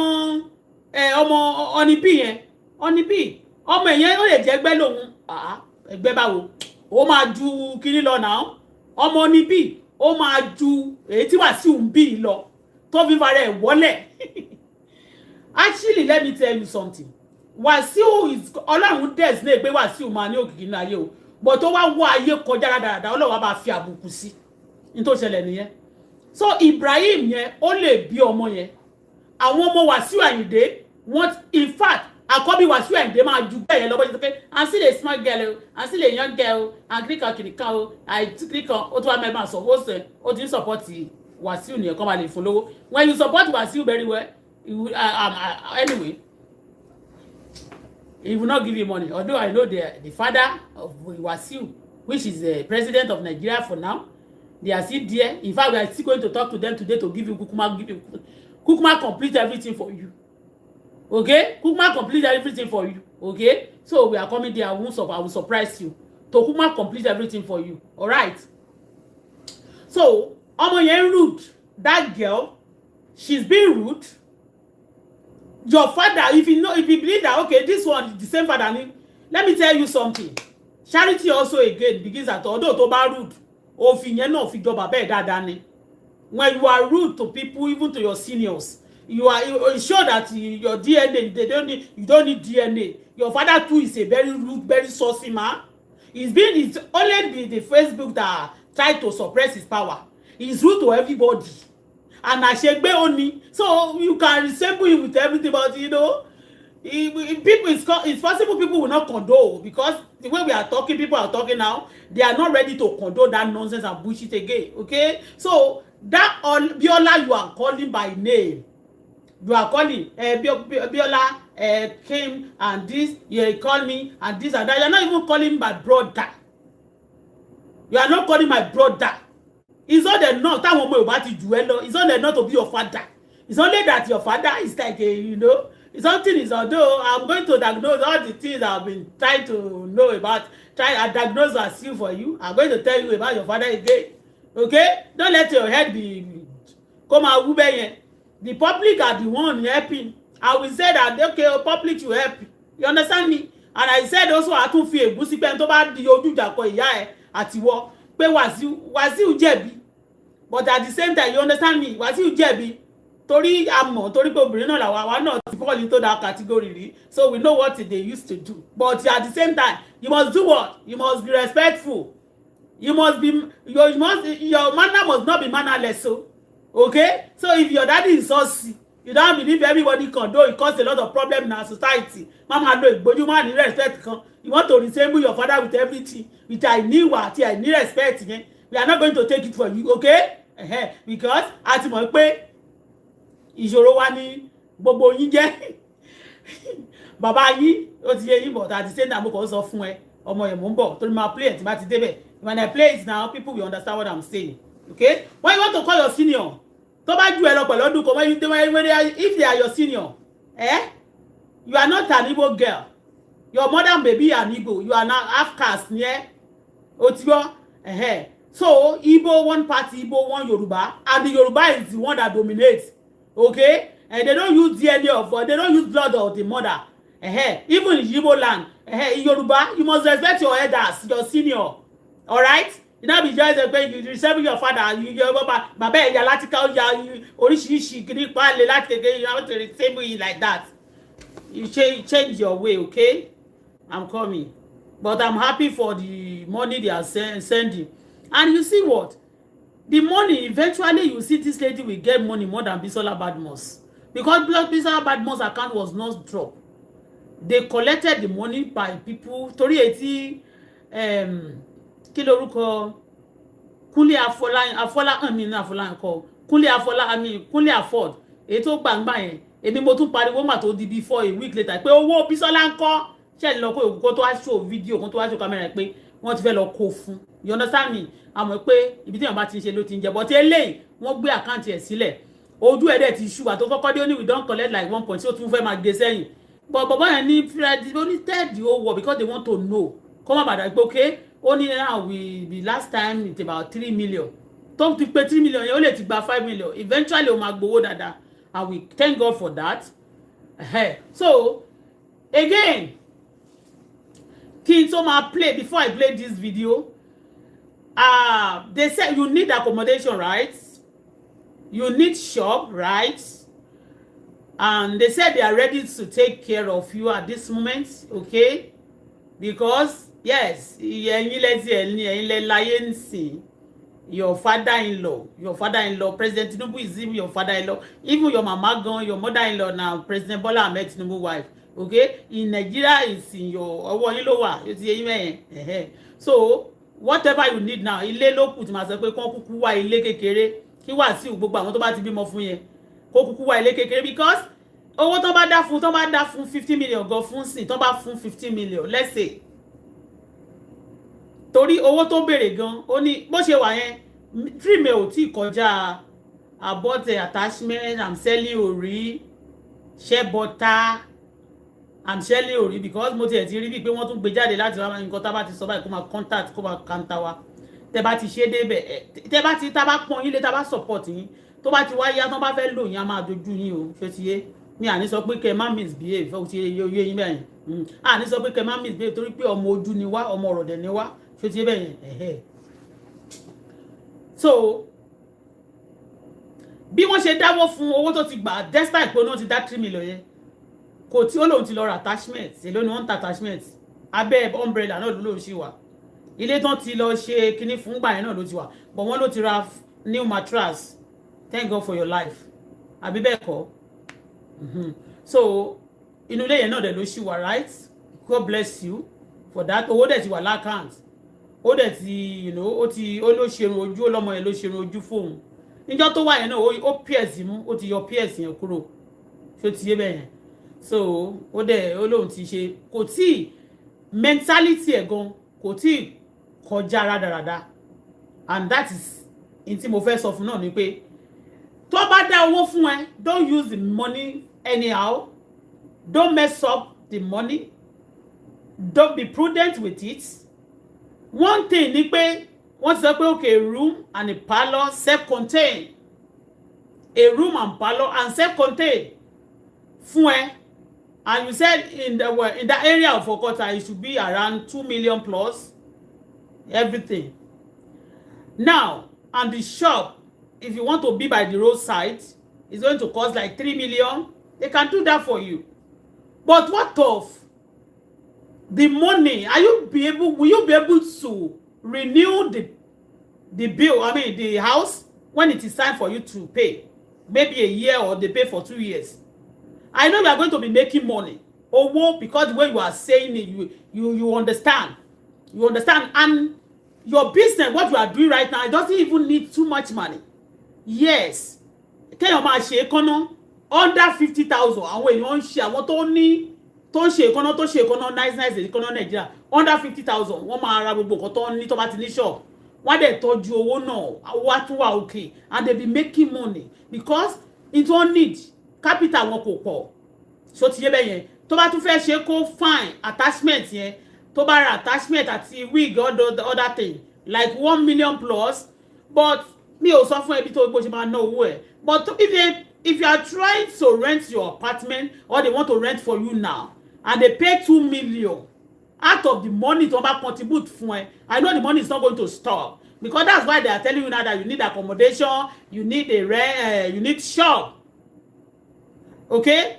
Speaker 2: ẹ̀, ọmọ ọ̀nìbí yẹn, ọ̀nìbí ọmọ ẹ̀ yẹn, ó lè jẹ́ ẹgbẹ́ lòun. Ẹgbẹ́ báwo? Ó máa ju kinní lọ náà. Ọmọ ọ̀nìbí, ó máa ju èyí tí Wàsíù ń bí lọ tó fi fara ẹ̀ wọ́lẹ̀. Actually, let me tell you something. Wàsíù is, Ọlọ́run destiny pé Wàsíù máa ní òkìkí nínú ayé o, but tó wá wọ ayé kọjá dáadáa, Ọlọ́run á bá fi àbùkù sí ní tó ṣẹlẹ̀ nìyẹn. So Ibrahim yẹn, ó lè bí ọmọ yẹn. Àwọn ọmọ Wàsíù Àyìndé wọ́n, in fact, àkọ́bí Wàsíù Àyìndé máa ju bẹ́ẹ̀ yẹn lọ. Bó ṣe sọ pé I'm still a small girl o, I'm still a young girl o, and kíríkan kìnìkan o, àìkíríkan, ó tún wá mẹ́rin máa sọ, ó sẹ, ó ti ń support Wàsíù nìyẹn, kọ́ máa lè fún lówó. When you support Wàsíù very well, you will, anyway, he will not give you money. Although I know the father of Wasiu, which is the president of Nigeria for now, they are still there. In fact, we are still going to talk to them today to give you kukuma, give you kukuma, complete everything for you, okay? Kukuma complete everything for you, okay? So we are coming there. I will surprise you to kukuma complete everything for you. All right. So ọmọ yẹn rude. That girl, she's being rude. Your father, if you know, if you believe that, okay, this one, the same father ni, let me tell you something. Charity also again begins at, although tó bá rude, òfin yẹn náà fi jọ bàbá ẹ̀ dáadáa ni. When you are rude to people, even to your seniors, you show that your DNA, they don't need, you don't need DNA. Your father too is a very rude, very saucy man. It's only the Facebook that try to suppress his power. He's rude to everybody and àṣegbé ó ní, so you can resemble him with everything. But you know, people, it's possible people will not condone, because the way we are talking, people are talking now, they are not ready to condone that nonsense and bullshit again, okay? So that all Biola you are calling by name, you are calling Biola came and this, you call me and this and that. You are not even calling my brother. You are not calling my brother. It's not enough táwọn ọmọ Yorùbá ti jù ẹ lọ. It's not enough to be your father. It's only that your father is like a, you know, something is, although I'm going to diagnose all the things I've been trying to know about, try I diagnose as you for you. I'm going to tell you about your father again, okay? Don't let your head be kó máa wú bẹ́ẹ̀ yẹn. The public are the one helping. I will say that, okay, public should help you, understand me? And I said also, a tún fi ègún sí pé tó bá di ojú ìjà kọ ìyá ẹ àtiwọ pé Wàsíù, Wàsíù jẹ̀bi. But at the same time, you understand me, Wàsíù jẹ̀bi torí a mọ̀, torí pé obìnrin náà làwa, àwa náà ti fall into that category rí, so we know what they used to do. But at the same time, you must do what? You must be respectful. You must be your you must your manner must not be mannerless. So okay, so if your daddy is saucy, you don't believe everybody condone. It cause a lot of problem in our society. Má máa lo ìgbójú, má ní respect kan. You want to resemble your father with everything, with àìní ìwà àti àìní respect yẹn. We are not going to take it for you, okay? Because a ti mọ̀ pé ìṣòro wa ní gbogbo yín jẹ́ bàbá yín, ó ti yé yín. But at the same time, mo kàn sọ fún ẹ, ọmọ yẹn, mò ń bọ̀ torí máa play ẹ̀ tí bá ti débẹ̀. When I play it now, people will understand what I'm saying, okay? When you want to call your senior, tó bá ju ẹ lọ pẹ̀lú ọdún kan, when you when they are, if they are your senior, eh, you are not an Igbo girl. Your mother may be an Igbo. You are now half caste ní ẹ, o ti gbọ́? So Igbo, one party Igbo, one Yoruba, and the Yoruba is the one that dominates, okay? And they don't use DNA of, they don't use blood of the mother. Even in Igbo land, Yorùbá, you must respect your elders, your senior, alright? You no be just pé you resemble your father, you, your baba, bàbá ẹ̀ ya láti ká ó ya oríṣiríṣi kiri paálé láti kékeré. You have to resemble it like that. You change your way, okay? I'm coming, but I'm happy for the money they are sending. And you see what the money, eventually you see this lady will get money more than Bisola Badmus, because Bisola Badmus account was not dropped. They collected the money by people. Torí etí kí lorúkọ Kúnlé Afọlá, Afọlá mi ní Afọlá kọ, Kúnlé Afọlá mi, Kúnlé Afod, èyí tó gbàngbà yẹn. Èmi mo tún pariwo mà tó di before a week later pé owó Bísọ́lá ń kọ́ ṣe ń lọ kó kó tó wá show fídíò, kó tó wá show camera pé wọ́n ti fẹ́ lọ kó fún. You understand me? Àmọ́ pé ibi tí èèyàn bá ti ń ṣe ló ti ń jẹ. But eléyìí, wọ́n gbé account ẹ̀ sílẹ̀, ojú ẹ̀ dẹ̀ ti ṣú. Àtó kọ́kọ́ dé, ó ní we don collect like one point, tí ó tún fẹ́ máa gbé sẹ́yìn. But bàbá yẹn ní Fred, ó ní third ó wọ̀ because they want to know kó má bàdà pé okay. Ó ní now we the last time it's about 3 million. Tó ti pé 3 million yẹn, ó lè ti gba 5 million eventually. Ó máa gbowó dáadáa and we thank God for that. So again, kí n tó máa play, before I play this video, they said you need accommodation, right? You need shop, right? And they said they are ready to take care of you at this moment, okay? Because yes, ẹ̀yin lẹ ti ẹ̀ ní, ẹ̀yin lẹ láyé ń sìn. Your father-in-law, your father-in-law, President Tinubu is even your father-in-law. Even your mama gan, your mother-in-law na President Bola Ahmed Tinubu wife, okay? In Nigeria is in your ọwọ́ yín ló wà, yóò ti yé yín mẹ́yẹn. So whatever you need now, ilé ló kù tí màá sọ pé kán kúkú wá ilé kékeré kí Wàsíù, gbogbo àwọn tó bá ti bímọ fún yẹn, kó kúkú wá ilé kékeré, because owó tó bá dá fún, tó bá dá fún 50 million gan fún sìn, tó bá fún 50 million, let's say, torí owó tó béèrè gan, ó ní bó ṣe wà yẹn, dream ẹ ò tí kọjá about attachment. I'm selling orí shea butter, I'm selling orí, because mo tiẹ̀ ti rí bíi pé wọ́n tún gbé jáde láti wá nǹkan tá a bá ti sọ báyìí, kó máa contact, kó máa counter wa. Tẹ bá ti ṣe débẹ̀, tẹ bá ti tá a bá pọ́n yín lé, tá a bá support yín, tó bá ti wá yá, tó bá fẹ́ lò yín, á máa dojú yín o. Ṣé ti yé mi? Àní sọ pé kẹ́ ẹ má misbehave. Ó ti yé yín bẹ́ẹ̀ yẹn. Àní sọ pé kẹ́ ẹ má misbehave, torí pé ọmọ ojú ni wá, ọmọ ọ̀rọ̀ dẹ̀ ni wá. Ṣé ti yé bẹ́ẹ̀ yẹn? So bí wọ́n ṣe dáwọ́ fún owó tó ti gbà, despite pé wọ́n ti dá 3 million yẹn, kò tí ó lóun ti lọ ra attachment. Èló ni wọ́n ń ta attachment? Abẹ́ umbrella náà ló lóun ṣì wà. Ilé tán ti lọ ṣe kinní fún gbà yẹn náà ló ti wà, but wọ́n ló ti ra new mattress. Thank God for your life, àbí bẹ́ẹ̀ kọ́? So inú ilé yẹn náà dẹ̀ ló ṣì wà, right? God bless you for that. Owó dẹ̀ ti wà l'account, ó dẹ̀ ti ó ti ó ló ṣerun ojú, ó lọ́mọ yẹn ló ṣerun ojú fóun níjọ́ tó wà yẹn náà. Ó pierce mú, ó ti yọ pierce yẹn kúrò. Ṣó ti yé bẹ́ẹ̀ yẹn? So ó dẹ̀ ó lóun ti ṣe, kò tí mentality ẹ̀ gan kò tí kọjá rádaràda. And that is in tí mo fẹ́ sọ fún náà ni pé tó bá dá owó fún ẹ, don't use the money anyhow, don't mess up the money, don't be prudent with it. One thing ni pé wọ́n ti sọ pé okay, room and a parlour, self-contained, a room and parlour and self-contained fún ẹ, and you said in the, well, in that area of Okota, it should be around 2 million plus everything now. And the shop, if you want to be by the roadside, it's going to cost like 3 million. They can do that for you. But what of the money? Are you be able will you be able to renew the bill, I mean the house, when it is time for you to pay? Maybe a year, or they pay for 2 years. I know you are going to be making money, owó, because the way you are saying it, you understand, you understand. And your business, what you are doing right now, it doesn't even need too much money. Yes, kéèyàn máa ṣe èékánná under 50,000, àwọn èèyàn ń ṣe, àwọn tó ní tó ń ṣe èékánná, tó ṣe èékánná nice nice, èékánná Nàìjíríà, under 50,000, wọ́n máa ra gbogbo nǹkan tó ń ní. Tó bá ti ní shop, wọ́n á dẹ̀ tọ́jú owó náà, wá tún wà okay, and they be making money because it won't need capital, wọn kò pọ̀. So ti yé bẹ́ẹ̀ yẹn? Tó bá tún fẹ́ ṣe kó fine, attachment yẹn, tó bá ra attachment àti wig, other thing, like 1 million plus. But mi ò sọ fún ẹbí tó bó ṣe máa ná owó ẹ̀. But if you are trying to rent your apartment or they want to rent for you now and they pay 2 million Out of the money tó bá contribute fún ẹ, I know the money is not going to stop, because that's why they are telling you now that you need accommodation, you need a rent, you need shop. Okay,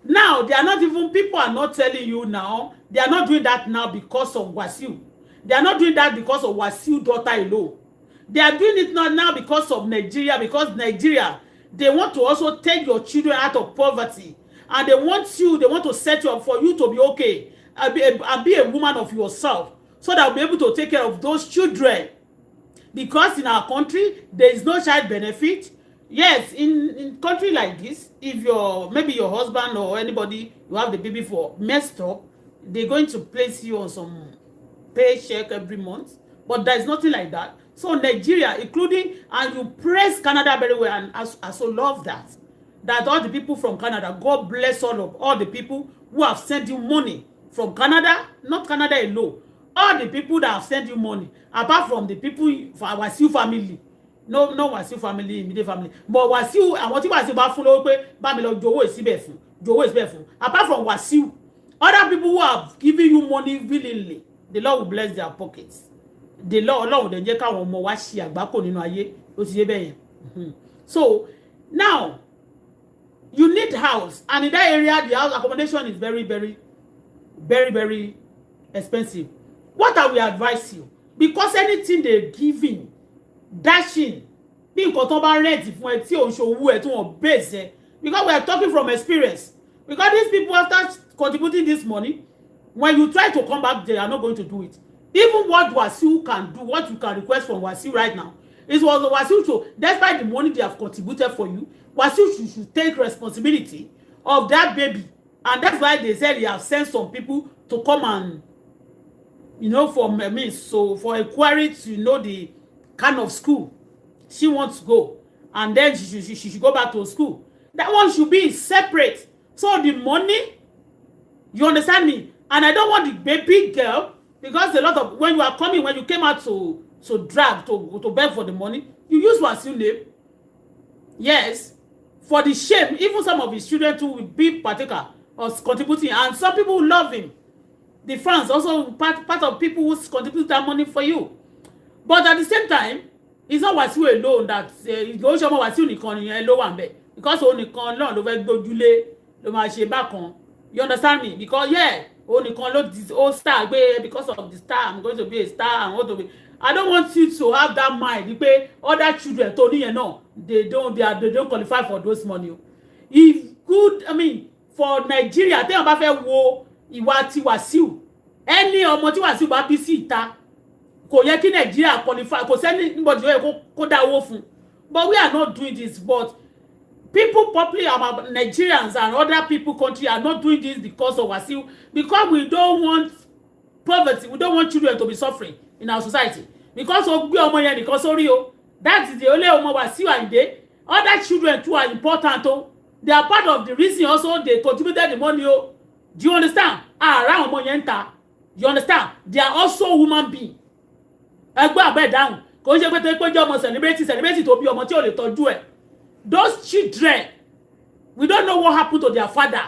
Speaker 2: now they are not even, people are not telling you now, they are not doing that now because of Wasiu. They are not doing that because of Wasiu daughter alone. They are doing it not now because of Nigeria, because Nigeria, they want to also take your children out of poverty, and they want you, they want to set you up for you to be okay and be a woman of yourself, so that you'll be able to take care of those children. Because in our country, there is no child benefit. Yes, in country like this, if your, maybe your husband or anybody you have the baby for messed up, they're going to place you on some paycheck every month. But there's nothing like that. So Nigeria, including, and you praise Canada very well, and I so love that. That all the people from Canada, God bless all the people who have sent you money from Canada, not Canada alone. All the people that have sent you money, apart from the people for Wasiu family. No, no Wasiu family, immediate family. But Wasiu, àwọn tí Wasiu bá fún lówó pé bá mi lọ jowó ìsíbẹ̀ fún, jowó ìsíbẹ̀ fún. Apart from Wasiu, other people who have given you money willingly, the Lord will bless their pockets. The Lord, Ọlọ́run dẹ̀ jẹ́ káwọn ọmọ wa ṣe àgbákò nínú ayé, ó ti yé bẹ́ẹ̀ yẹn. So now you need house, and in that area the house accommodation is very, very, very, very expensive. What I will advise you, because anything they giving, dashing, bí nǹkan tó bá rent fún ẹ tí ò ń ṣòwò ẹ tí wọ́n base ẹ, because we are talking from experience. Because these people, after contributing this money, when you try to come back, they are not going to do it. Even what Wasiu can do, what you can request from Wasiu right now, is was Wasiu to, despite the money they have contributed for you, Wasiu should take responsibility of that baby. And that's why they said they have sent some people to come and, you know, for me, so for inquiry to know the kind of school she wants to go, and then she should go back to school. That one should be separate. So the money, you understand me? And I don't want the baby girl, because a lot of, when you are coming, when you came out to drag, to beg for the money, you use Wasiu name. Yes, for the shame, even some of his children too will be partaker of contributing, and some people love him. The fans also part of people who contribute that money for you. But at the same time, it's not Wasiu alone that ìgbà ó ṣe ọmọ Wasiu nìkan nìyẹn ló wà ńbẹ̀, because òun nìkan náà ló fẹ́ gbójúlé, ló máa ṣe bákan. You understand me? Because yeah, òun nìkan ló ó star gbé, because of the star, I'm going to be a star, I want to be. I don't want you to have that mind pé other children tó níyẹn náà, they don't qualify for those money. If good, I mean, for Nigeria, téèyàn bá fẹ́ wo ìwà ti Wasiu, ẹni ọmọ tí Wasiu bá bí sí ìta, kò yẹ kí Nigeria qualify, kò sẹ́ni anybody yẹ kó dá owó fún. But we are not doing this. But people probably, our Nigerians and other people country are not doing this because of Wasiu, because we don't want poverty, we don't want children to be suffering in our society. Because ó gbé ọmọ yẹn nìkan sórí o, that is the only ọmọ Wasiu Ayinde. Other children too are important o. They are part of the reason also they contributed the money o. Do you understand? Ara àwọn ọmọ yẹn ń ta. You understand? They are also human being. Ẹgbẹ́ àbẹ́ dáhùn. Kò ń ṣe pé tó pé jẹ́ ọmọ celebrity, celebrity tó bí ọmọ tí ò lè tọ́jú ẹ̀. Those children, we don't know what happened to their father.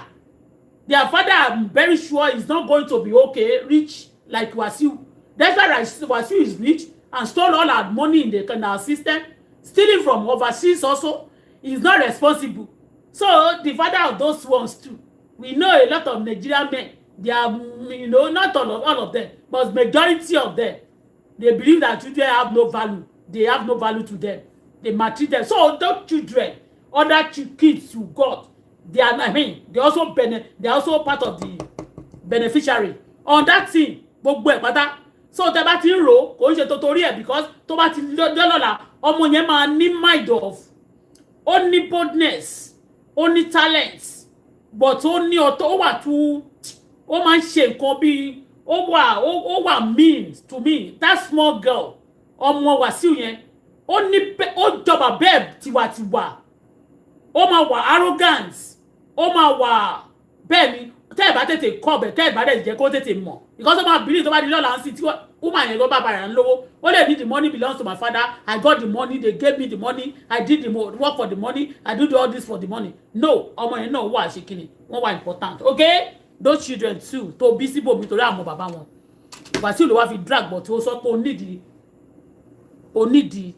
Speaker 2: Their father, I'm very sure, is not going to be okay, rich like Wasiu. That's why Wasiu is rich and stole all our money in the in our system, stealing from overseas also. He's not responsible. So the father of those ones too. We know a lot of Nigerian men. They are, you know, not all of them, but majority of them, they believe that children have no value. They have no value to them. They maltreat them. So those children, other kids who got, they are, I mean, they also they are also part of the beneficiary on that thing. Gbogbo ẹ̀ pátá. So tẹ́ bá ti ń rò, kò ń ṣe torí ẹ̀, because tó bá ti lọ́la, ọmọ yẹn máa ní mind of, ó ní boldness, ó ní talent, but ó ní ọ̀tọ̀, ó wà too, ó máa ń ṣe nǹkan bíi, ó wà mean to me. That small girl, ọmọ Wasiu yẹn, ó ní ó jọba bẹ́ẹ̀ tiwantiwa, ó máa wà arrogant, ó máa wà bẹ́ẹ̀ ni. Tẹ́ ẹ̀ bá tètè kọ́ ọ̀bẹ, tẹ́ ẹ̀ bá dẹ̀ jẹ́ kó tètè mọ̀, because ó máa believe tó bá di lọ́la ń sìn tí woman yẹn ló bá bàrà ń lówó, ó lè ní the money belongs to my father, I got the money, they gave me the money, I did the work for the money, I do all this for the money. No, ọmọ yẹn náà wà ṣe kíni, wọ́n wà important. Okay,
Speaker 3: Those children too tó bí síbòmí torí àmọ́ bàbá wọn, Wàsíù ló wá fi drag, but ó sọ pé ó nídìí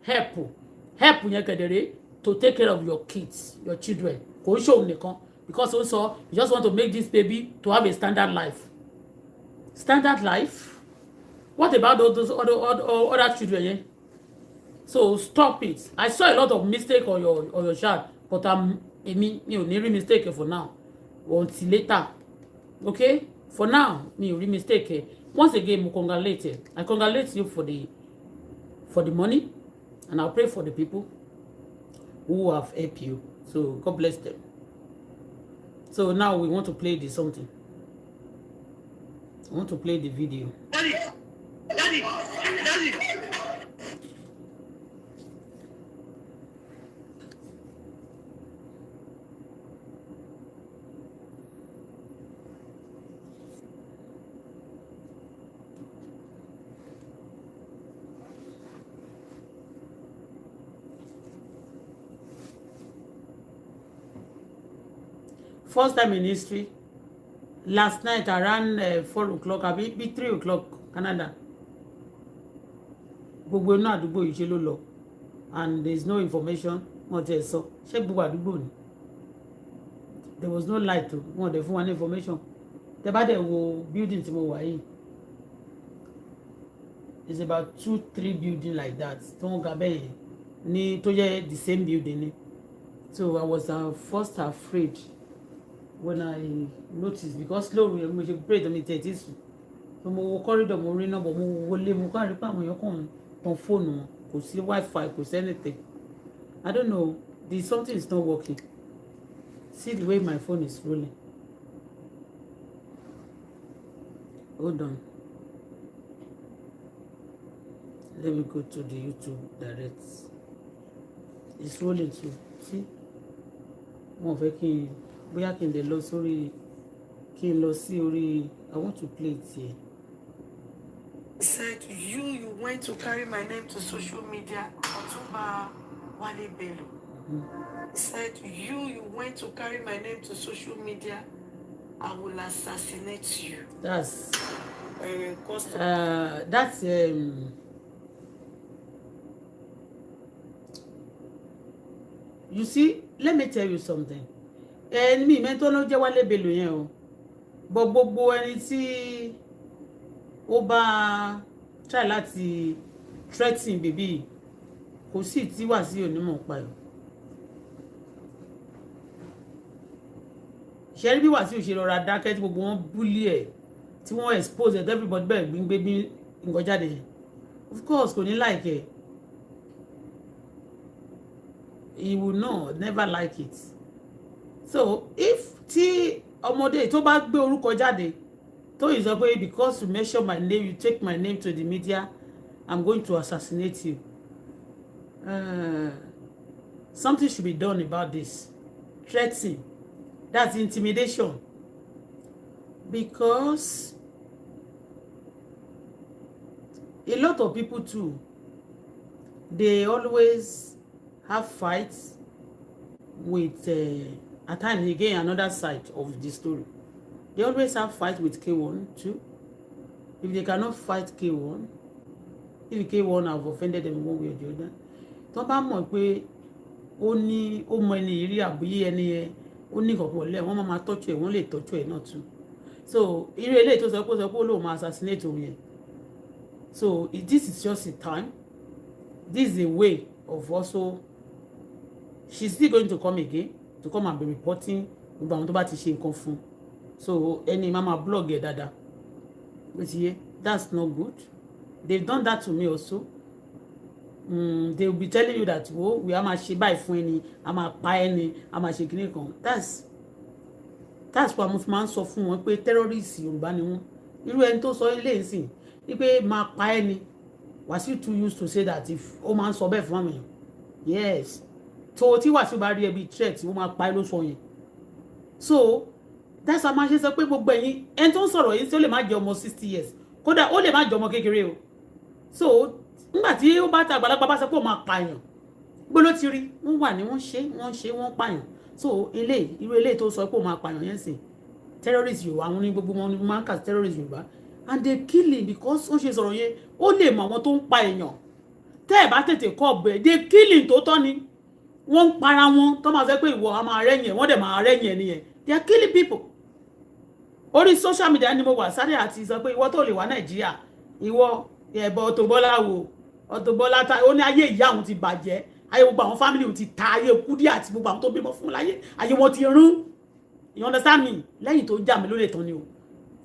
Speaker 3: help. Help yẹn kẹ̀dẹ̀rẹ́, to take care of your kids, your children, kò ń ṣòun nìkan, because ó sọ you just want to make this baby to have a standard life. Standard life? What about those other children yẹn? So stop it. I saw a lot of mistake on your child, but èmi mi ò ní rí mistake for now until later, okay? For now, mi ò rí mistake. Once again, mo congratulate, I congratulate you for the money, and I pray for the people who have helped you. So God bless them. So now we want to play the something. I want to play the video.
Speaker 4: Daddy, Daddy, Daddy.
Speaker 3: First time in history, last night around 4 o'clock àbí bí 3 o'clock Canada, gbogbo inú àdúgbò yìí ṣe ló lọ, and there is no information. Wọn ti ẹ̀ sọ ṣé gbogbo àdúgbò ni there was no light o. Wọn dẹ̀ fún wa ní information. Tẹ bá dẹ̀ wo building tí mo wà yìí, it's about two three building like that tí wọ́n ga bẹ́ẹ̀ yẹn ní tó jẹ́ the same building ni. So I was first afraid when I noticed, because lóru yẹn mo ṣe pray tó mi tẹ̀ tí sùn, so mo wo corridor, mo rí náà bọ̀, mo wọlé, mo kàn rí pé àwọn èèyàn kàn ń tan fóònù wọn, kò sí wifi, kò sí anything. I don't know, the something is not working. See the way my phone is rolling. Hold on, let me go to the YouTube direct. It's rolling too. See, wọn fẹ́ kí n bóyá kí n lè lọ sórí, kí n lọ sí orí. I want to play it here.
Speaker 4: Said you went to carry my name to social media, Otunba Wale Bello. Said you went to carry my name to social media, I will assassinate you.
Speaker 3: That's
Speaker 4: Custom.
Speaker 3: That's you see, let me tell you something. Ẹni mi mẹ́tọ́ ló jẹ́ Wálé Bello yẹn o, bọ́ gbogbo ẹni tí ó bá try láti threaten baby, kò sí tí Wàsíù onímọ̀ pa ẹ̀. Ṣe rí bí Wàsíù ṣe rọra dákẹ́ tí gbogbo wọn bully ẹ̀, tí wọ́n expose ẹ̀, everybody bẹ́ẹ̀ gbígbé bí nǹkan jáde yẹn? Of course kò ní like ẹ̀. He will not never like it. So if tí ọmọdé tó bá gbé orúkọ jáde, tó yìí sọ pé because you mention my name, you take my name to the media, I'm going to assassinate you, something should be done about this threatening. That's intimidation, because a lot of people too, they always have fights with at times. Again, another side of the story, they always have fight with K1 too. If they cannot fight K1, if K1 have offended them one way or the other, tó bá mọ̀ pé ó ní ó mọ ẹni yìí rí, àbúyé ẹni yẹn ó ní kọ̀ọ̀kan lẹ̀, wọ́n máa tọ́jú ẹ̀, wọ́n lè tọ́jú ẹ̀ náà too. So irú eléyìí tó sọ pé ó lóun máa assassinate òun yẹn, so this is just a time, this is a way of also, she's still going to come again to come and be reporting gbogbo àwọn tó bá ti ṣe nǹkan fún. So ẹni máa ma blog ẹ dáadáa, ó ti yé. That's not good. They've done that to me also. They will be telling you that wo, we a máa ṣe báyìí fún ẹni, a máa pa ẹni, a máa ṣe kinní kan. That's why mo fi máa ń sọ fún wọn pé terrorist Yorùbá ni wọn. Irú ẹni tó sọ ilé ìsìn wípé máa pa ẹni, Wàsíù too used to say that. If ó máa ń sọ bẹ́ẹ̀ fún àwọn èèyàn, yes, tó tí Wàsíù bá rí ẹ bí threat, ó máa pa ẹ ló sọ yẹn. So that's why máa ṣe sọ pé gbogbo ẹ̀yin ẹni tó ń sọ̀rọ̀ yìí, tí ó lè má jẹ́ ọmọ 60 years, kódà ó lè má jẹ́ ọmọ kékeré o. So nígbà tí ó bá ta àgbàlagbà bá sọ pé ó máa pààyàn, gbó ló ti rí? Wọ́n wà ní wọ́n ṣe, wọ́n ṣe, wọ́n pààyàn. So eléyìí, irú eléyìí tó sọ pé ó máa pààyàn yẹn sìn, Terrorist Yorùbá, àwọn ní gbogbo wọn máa ń kà sí terrorist Yorùbá, and they kill him because ó ṣe sọ̀rọ̀ yẹn, ó lè mọ àwọn tó ń pa èèyàn. Tẹ́ ẹ̀ bá tètè kọ́ ọ̀bẹ, they kill him. Tó tọ́ ni wọ́n ń para wọn, tó máa sọ pé ìwọ a máa rẹ́yìn ẹ̀, wọ́n dẹ̀ máa rẹ́yìn ẹ̀ nìyẹn. They are killing people. Orí social media ni mo wà sáré àti sọ pé ìwọ tó lè wá Nàìjíríà, ìwọ ẹ̀bọ Auto Bola, wo Auto Bola ta ó ní ayé ìyá òun ti bàjẹ́, ayé gbogbo àwọn family òun ti ta, ayé Kúdí àti gbogbo àwọn tó bímọ fún láyé, ayé wọn ti rún. You understand me? Lẹ́yìn tó jà mí lólè tán ni o,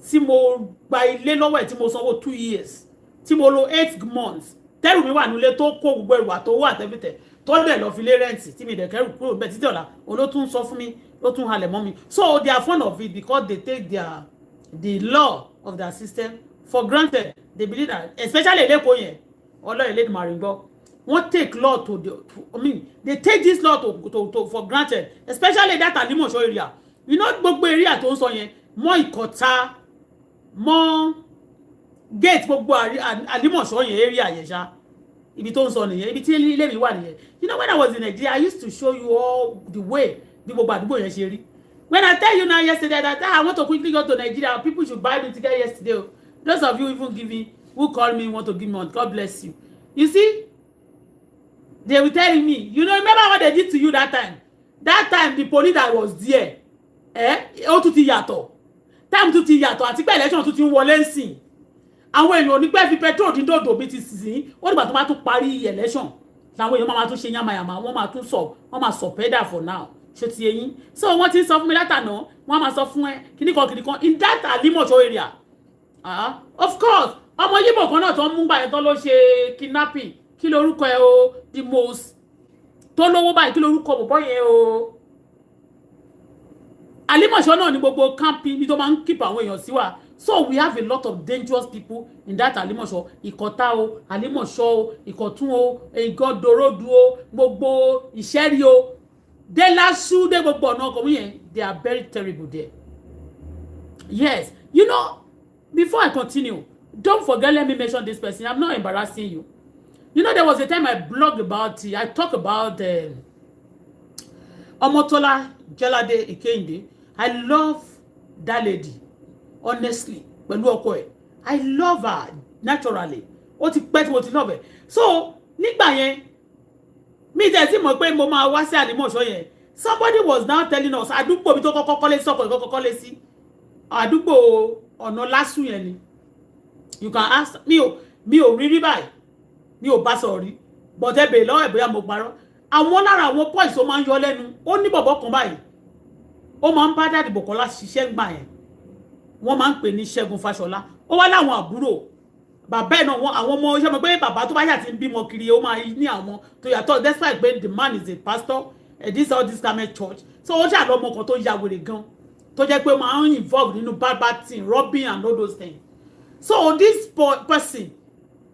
Speaker 3: tí mo gba ilé lọ́wọ́ ẹ̀, tí mo sanwó 2 years, tí mo lò 8 months, tẹ́rù mi wà nílé, tó kó gbogbo ẹrù àtowó àtẹ́fẹ́tẹ́, tó dẹ̀ lọ fi lé rent, tí mi dẹ̀ kẹ́rù kúrò bẹ́ẹ̀ títí ọ̀la, òun ló tún sọ fún mi, ló tún halẹ̀ mọ́ mi. So they are fond of it because they take the law of their system for granted. They believe that, especially lẹ́kọ̀ọ́ yẹn, ọlọ́ọ̀ Elédùmarè ń gbọ́, wọ́n take law to the to, I mean, they take this law to for granted, especially that Alimosho area. You know, gbogbo area tó ń sọ yẹn, mọ́ Ìkọ̀tà, mọ́ gate, gbogbo Alimosho yẹn, area yẹn ṣá, ibi tó ń sọ nìyẹn, ibi tí ilé mi wà nìyẹn. You know, when I was in Nigeria, I used to show you all the way bí gbogbo àdúgbò yẹn ṣe rí. When I tell you now yesterday that, ah, I want to quickly go to Nigeria, people should buy me ticket yesterday o. Those of you even giving, who call me, want to give me on, God bless you. You see, they will tell me, you know, remember what they did to you that time? That time, the police that was there, eh, ó tún ti yàtọ̀, time tún ti yàtọ̀, àti pé election tún ti ń wọlé ń sìn. Àwọn èèyàn ò ní pẹ́ fi petrol dín dòdò bí ti sìn. Ó dìgbà tó bá tún parí election làwọn èèyàn máa tún ṣe yàmàyàmà, wọ́n máa tún sọ, wọ́n máa sọ pedal for now. Ṣé ti eyín? So wọ́n ti ń sọ fún mi látànà, wọ́n máa sọ fún ẹ kíníkan kíníkan in that Alimosho area. Ah, of course, ọmọ yíbò kan náà tó ń mú gbà yẹn, tó ló ṣe kidnapping, kí lorúkọ ẹ o? The most tó lówó báyìí, kí lorúkọ bọ̀bọ̀ yẹn o? Alimosho náà ní gbogbo camping ní tó máa ń keep àwọn èèyàn sí wa. So we have a lot of dangerous people in that Alimosho, Ìkọ̀tà o, Alimosho o, Ìkọ̀tún o, Ìgọ́dọ̀rọ̀dù o, gbogbo Ìṣẹ́rí o, dé lásù dé gbogbo ọ̀nà ọkọ̀ yẹn. They are very terrible there. Yes, you know, before I continue, don't forget, let me mention this person. I'm not embarrassing you. You know, there was a time I blogged about it. I talk about Omotola Jalade Ikehinde. I love that lady, honestly, pẹ̀lú ọkọ ẹ̀. I love her naturally. Ó ti pẹ́ tí mo ti love ẹ̀. So nígbà yẹn, mi tẹ̀ sí mọ̀ pé mo máa wá sí Àlímọ̀ṣọ́ yẹn. Somebody was now telling us àdúgbò mi tó kọ́kọ́ kọ́lé sọ́kọ̀, ìkọ́kọ́ kọ́lé sí àdúgbò ọ̀nà lásù yẹn ni. You can ask mi ò, mi ò rí rí báyìí, mi ò bá sọ̀rọ̀ rí, but ẹ bèèrè lọ́wọ́ ẹ̀ bóyá mo parọ́. Àwọn lára àwọn boys tó máa ń yọ lẹ́nu, ó ní bọ̀bọ̀ kan báyìí, ó máa ń bá Daddy Bọ̀kọ́lá ṣiṣẹ́ gbà yẹn, wọ́n máa ń pè ní Ṣẹ́gun Fáṣọlá. Ó wá láwọn àbúrò bàbá ẹ̀ náà, wọ́n àwọn ọmọ iṣẹ́ mọ̀ pé bàbá tó bá yà ti ń bímọ kiri, ó máa ní àwọn tó yàtọ̀, despite pé the man is a pastor, this all this kind church. So ó ṣàlọ́ ọmọ kan tó ya wèrè gan, tó jẹ́ pé ó máa ń involve nínú bad bad thing, robbing and all those things. So this person,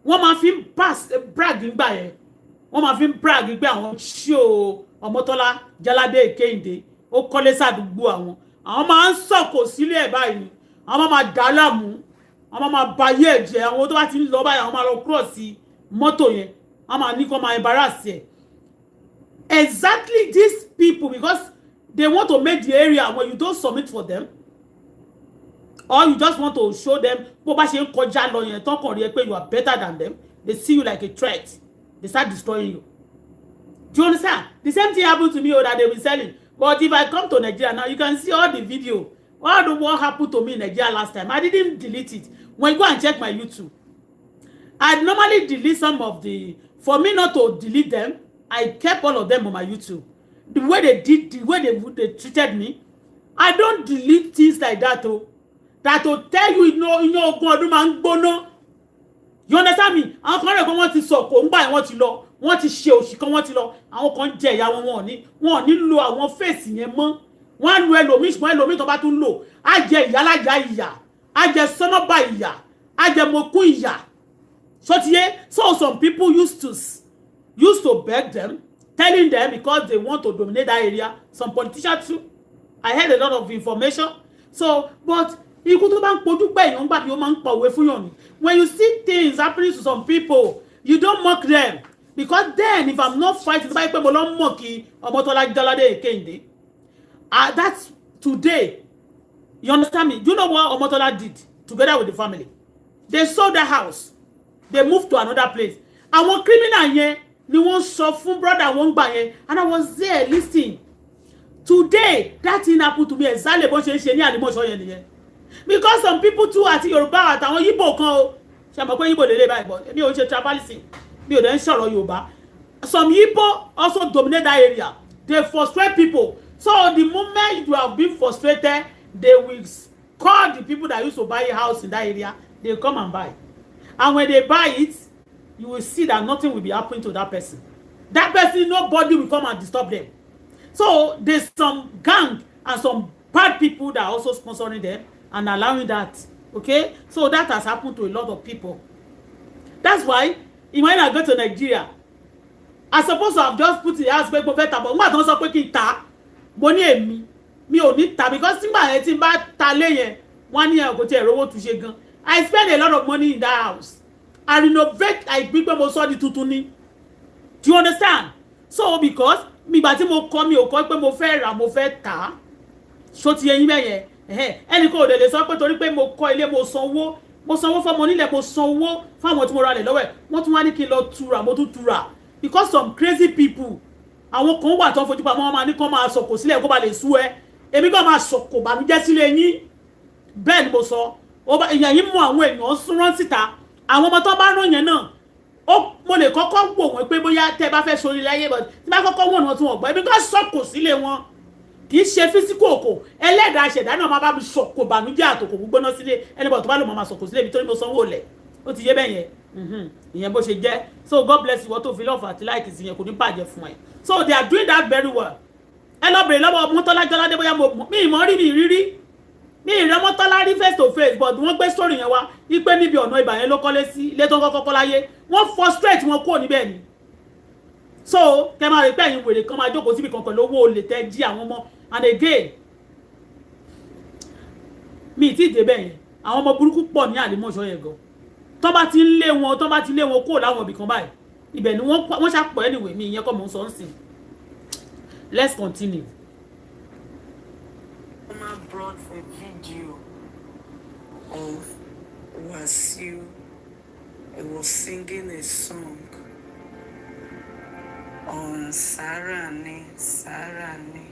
Speaker 3: wọ́n máa fi ń pass brag nígbà yẹn, wọ́n máa fi ń brag pé àwọn ṣó Ọmọ́tọ́lá Jáládé Kéhìndé, ó kọ́lé sàdúgbò àwọn, àwọn máa ń sọ̀kò sílé ẹ̀ báyìí ni, àwọn máa dà á láàmú, àwọn máa ba ayé ẹ̀ jẹ́. Àwọn tó bá ti ń lọ báyìí, àwọn máa lọ cross mọ́tò yẹn, wọ́n máa ní kó máa embarrass ẹ̀. Exactly, these people, because they want to make the area, when you don't submit for them or you just want to show them, bó bá ṣe ń kọjá lọ yẹn, tán kàn rí ẹ pé you are better than them, they see you like a threat, they start destroying you. Do you understand? The same thing happened to me o, that they be selling. But if I come to Nigeria now, you can see all the video, all the what happened to me in Nigeria last time. I didn't delete it. When you go and check my YouTube, I normally delete some of the, for me not to delete them, I kept all of them on my YouTube, the way they did, the way they treated me. I don't delete things like that o, that to tell you, iná iná ogún ọdún máa ń gbóná. You understand me? Àwọn kan rẹ̀ pé wọ́n ti sọ kò ń gbà, wọ́n ti lọ, wọ́n ti ṣe òṣì kan, wọ́n ti lọ. Àwọn kan jẹ ìyá wọn, wọn ò ní lo àwọn face yẹn mọ́, wọ́n á lu ẹlòmíì. Ṣùgbọ́n ẹlòmíì tó bá tún lò á jẹ ìyálájà ìyà, á jẹ sọ́nọ́bà ìyà, á jẹ mokún ìyà. Ṣó so some people used to beg them, telling them, because they want to dominate that area. Some politicians too, I heard a lot of information. So, but ikú tó bá ń pojú pé èèyàn gbà bí ó máa ń pa òwe fún yàn ni. When you see things happening to some people, you don't mock them, because then if I'm not fighting, tó bá yẹ pé mo lọ mọ̀ kí Ọmọ́tọ́lá Jáládé Kéhìndé, ah, that's today. You understand me? Do you know what Omotola did together with the family? They sold the house. They moved to another place. Àwọn criminal yẹn ni wọ́n sọ fún brother wọn gbà yẹn, and I was there listening. Today, that thing happened to me exactly bó ṣe ń ṣe ní Àlìmọ̀ṣọ́ yẹn nìyẹn. Because some people too, àti Yorùbá àtàwọn Yíbò kan o, ṣe mọ̀ pé Yíbò lè lè báyìí bọ̀, èmi ò ń ṣe tribalism, mi ò dẹ̀ ń sọ̀rọ̀ Yorùbá. Some Igbo also dominate that area. They frustrate people. So the moment you have been frustrated, they will call the people that used to buy a house in that area. They come and buy. And when they buy it, you will see that nothing will be happening to that person. That person, nobody will come and disturb them. So there's some gang and some bad people that are also sponsoring them and allowing that. Okay? So that has happened to a lot of people. That's why when I go to Nigeria, I suppose to have just put the house pé mo fẹ́ tà, but nígbà tó ń sọ pé kí n tà, mo ní èmi mi ò ní tà, because nígbà yẹn tí n bá ta lé yẹn, wọ́n ní ẹ̀ kò tiẹ̀ rówó túnṣe gan. I spend a lot of money in that house. I renovate, I gbí pé mo sọ di tuntun ni. Do you understand? So because ìgbà tí mo kọ́, mi ò kọ́ pé mo fẹ́ rà, mo fẹ́ tà á. Ṣó ti yẹyin bẹ́yẹn? Ẹnì kan ò dẹ̀ lè sọ pé torí pé mo kọ́ ilé, mo sanwó, mo sanwó fọmọ onílẹ̀, mo sanwó fáwọn tí mo ra lẹ̀ lọ́wọ́ ẹ̀, wọ́n tún wá ní kí n lọ tura, mo tún tura, because some crazy people, àwọn kan wà tó ń fojú pamọ́, wọn máa ní kán máa sọ̀kò sílẹ̀ kó ba lè sú ẹ. Èmi kàn máa sọ̀kò bànújẹ́ sílé yín. Bẹ́ẹ̀ ni mo sọ. Èèyàn yín mú àwọn èèyàn súnrán síta. Àwọn ọmọ tó bá rán yẹn náà, ó mo lè kọ́kọ́ wò wọ́n pé bóyá tẹ́ bá fẹ́ sórí láyé, but tí bá kọ́kọ́ wò wọ́n tí wọ́n gbọ́, èmi kàn sọ̀kò sílé wọn. Kì í ṣe physical òkò, ẹlẹ́dàá ṣẹ̀dá náà máa bá mi sọ̀kò bànújẹ́ àtòkò gbígbóná sílé ẹni bọ̀ tó bá lò máa sọ̀kò sílé mi torí mo sanwó lẹ̀. Ó ti yé bẹ́ẹ̀ yẹn, ìyẹn bó ṣe jẹ́. So God bless you. Wọ́n tó fi love àti like sí yẹn, kò ní bàjẹ́ fún ẹ. So they are doing that very well. Ẹ lọ bèrè lọ́wọ́ Mọ́tọ́lá Jọládé bóyá mo mi ìmọ̀ rí mi rírí, mi ìrẹ́ Mọ́tọ́lá rí face to face, but wọ́n gbé story yẹn wá wípé níbi ọ̀nà ibà yẹn ló kọ́lé sí, ilé tó ń kọ́kọ́ kọ́ láyé. Wọ́n frustrate wọn kúrò níbẹ̀ ni. So kẹ máa rí pé ẹ̀yin wèrè kan máa jókòó síbi kan pẹ̀lú owó olè tẹ́ jí àwọn ọmọ. And again, mi ì tí ì débẹ̀ yẹn. Àwọn ọmọ burúkú pọ̀ ní Àlìmọ̀ṣọ́ yẹn gan. Tó bá ti ń lé wọn, tó bá ti lé wọn kúrò láwọn ibì kan báyìí, ibẹ̀ ni wọ́n ṣàpọ̀. Anyway, mi ìyẹn kọ́ mò ń sọ ń sìn. Let's continue.
Speaker 4: Mama brought a video of Wasiu. He was singing a song on Sarani, Sarani.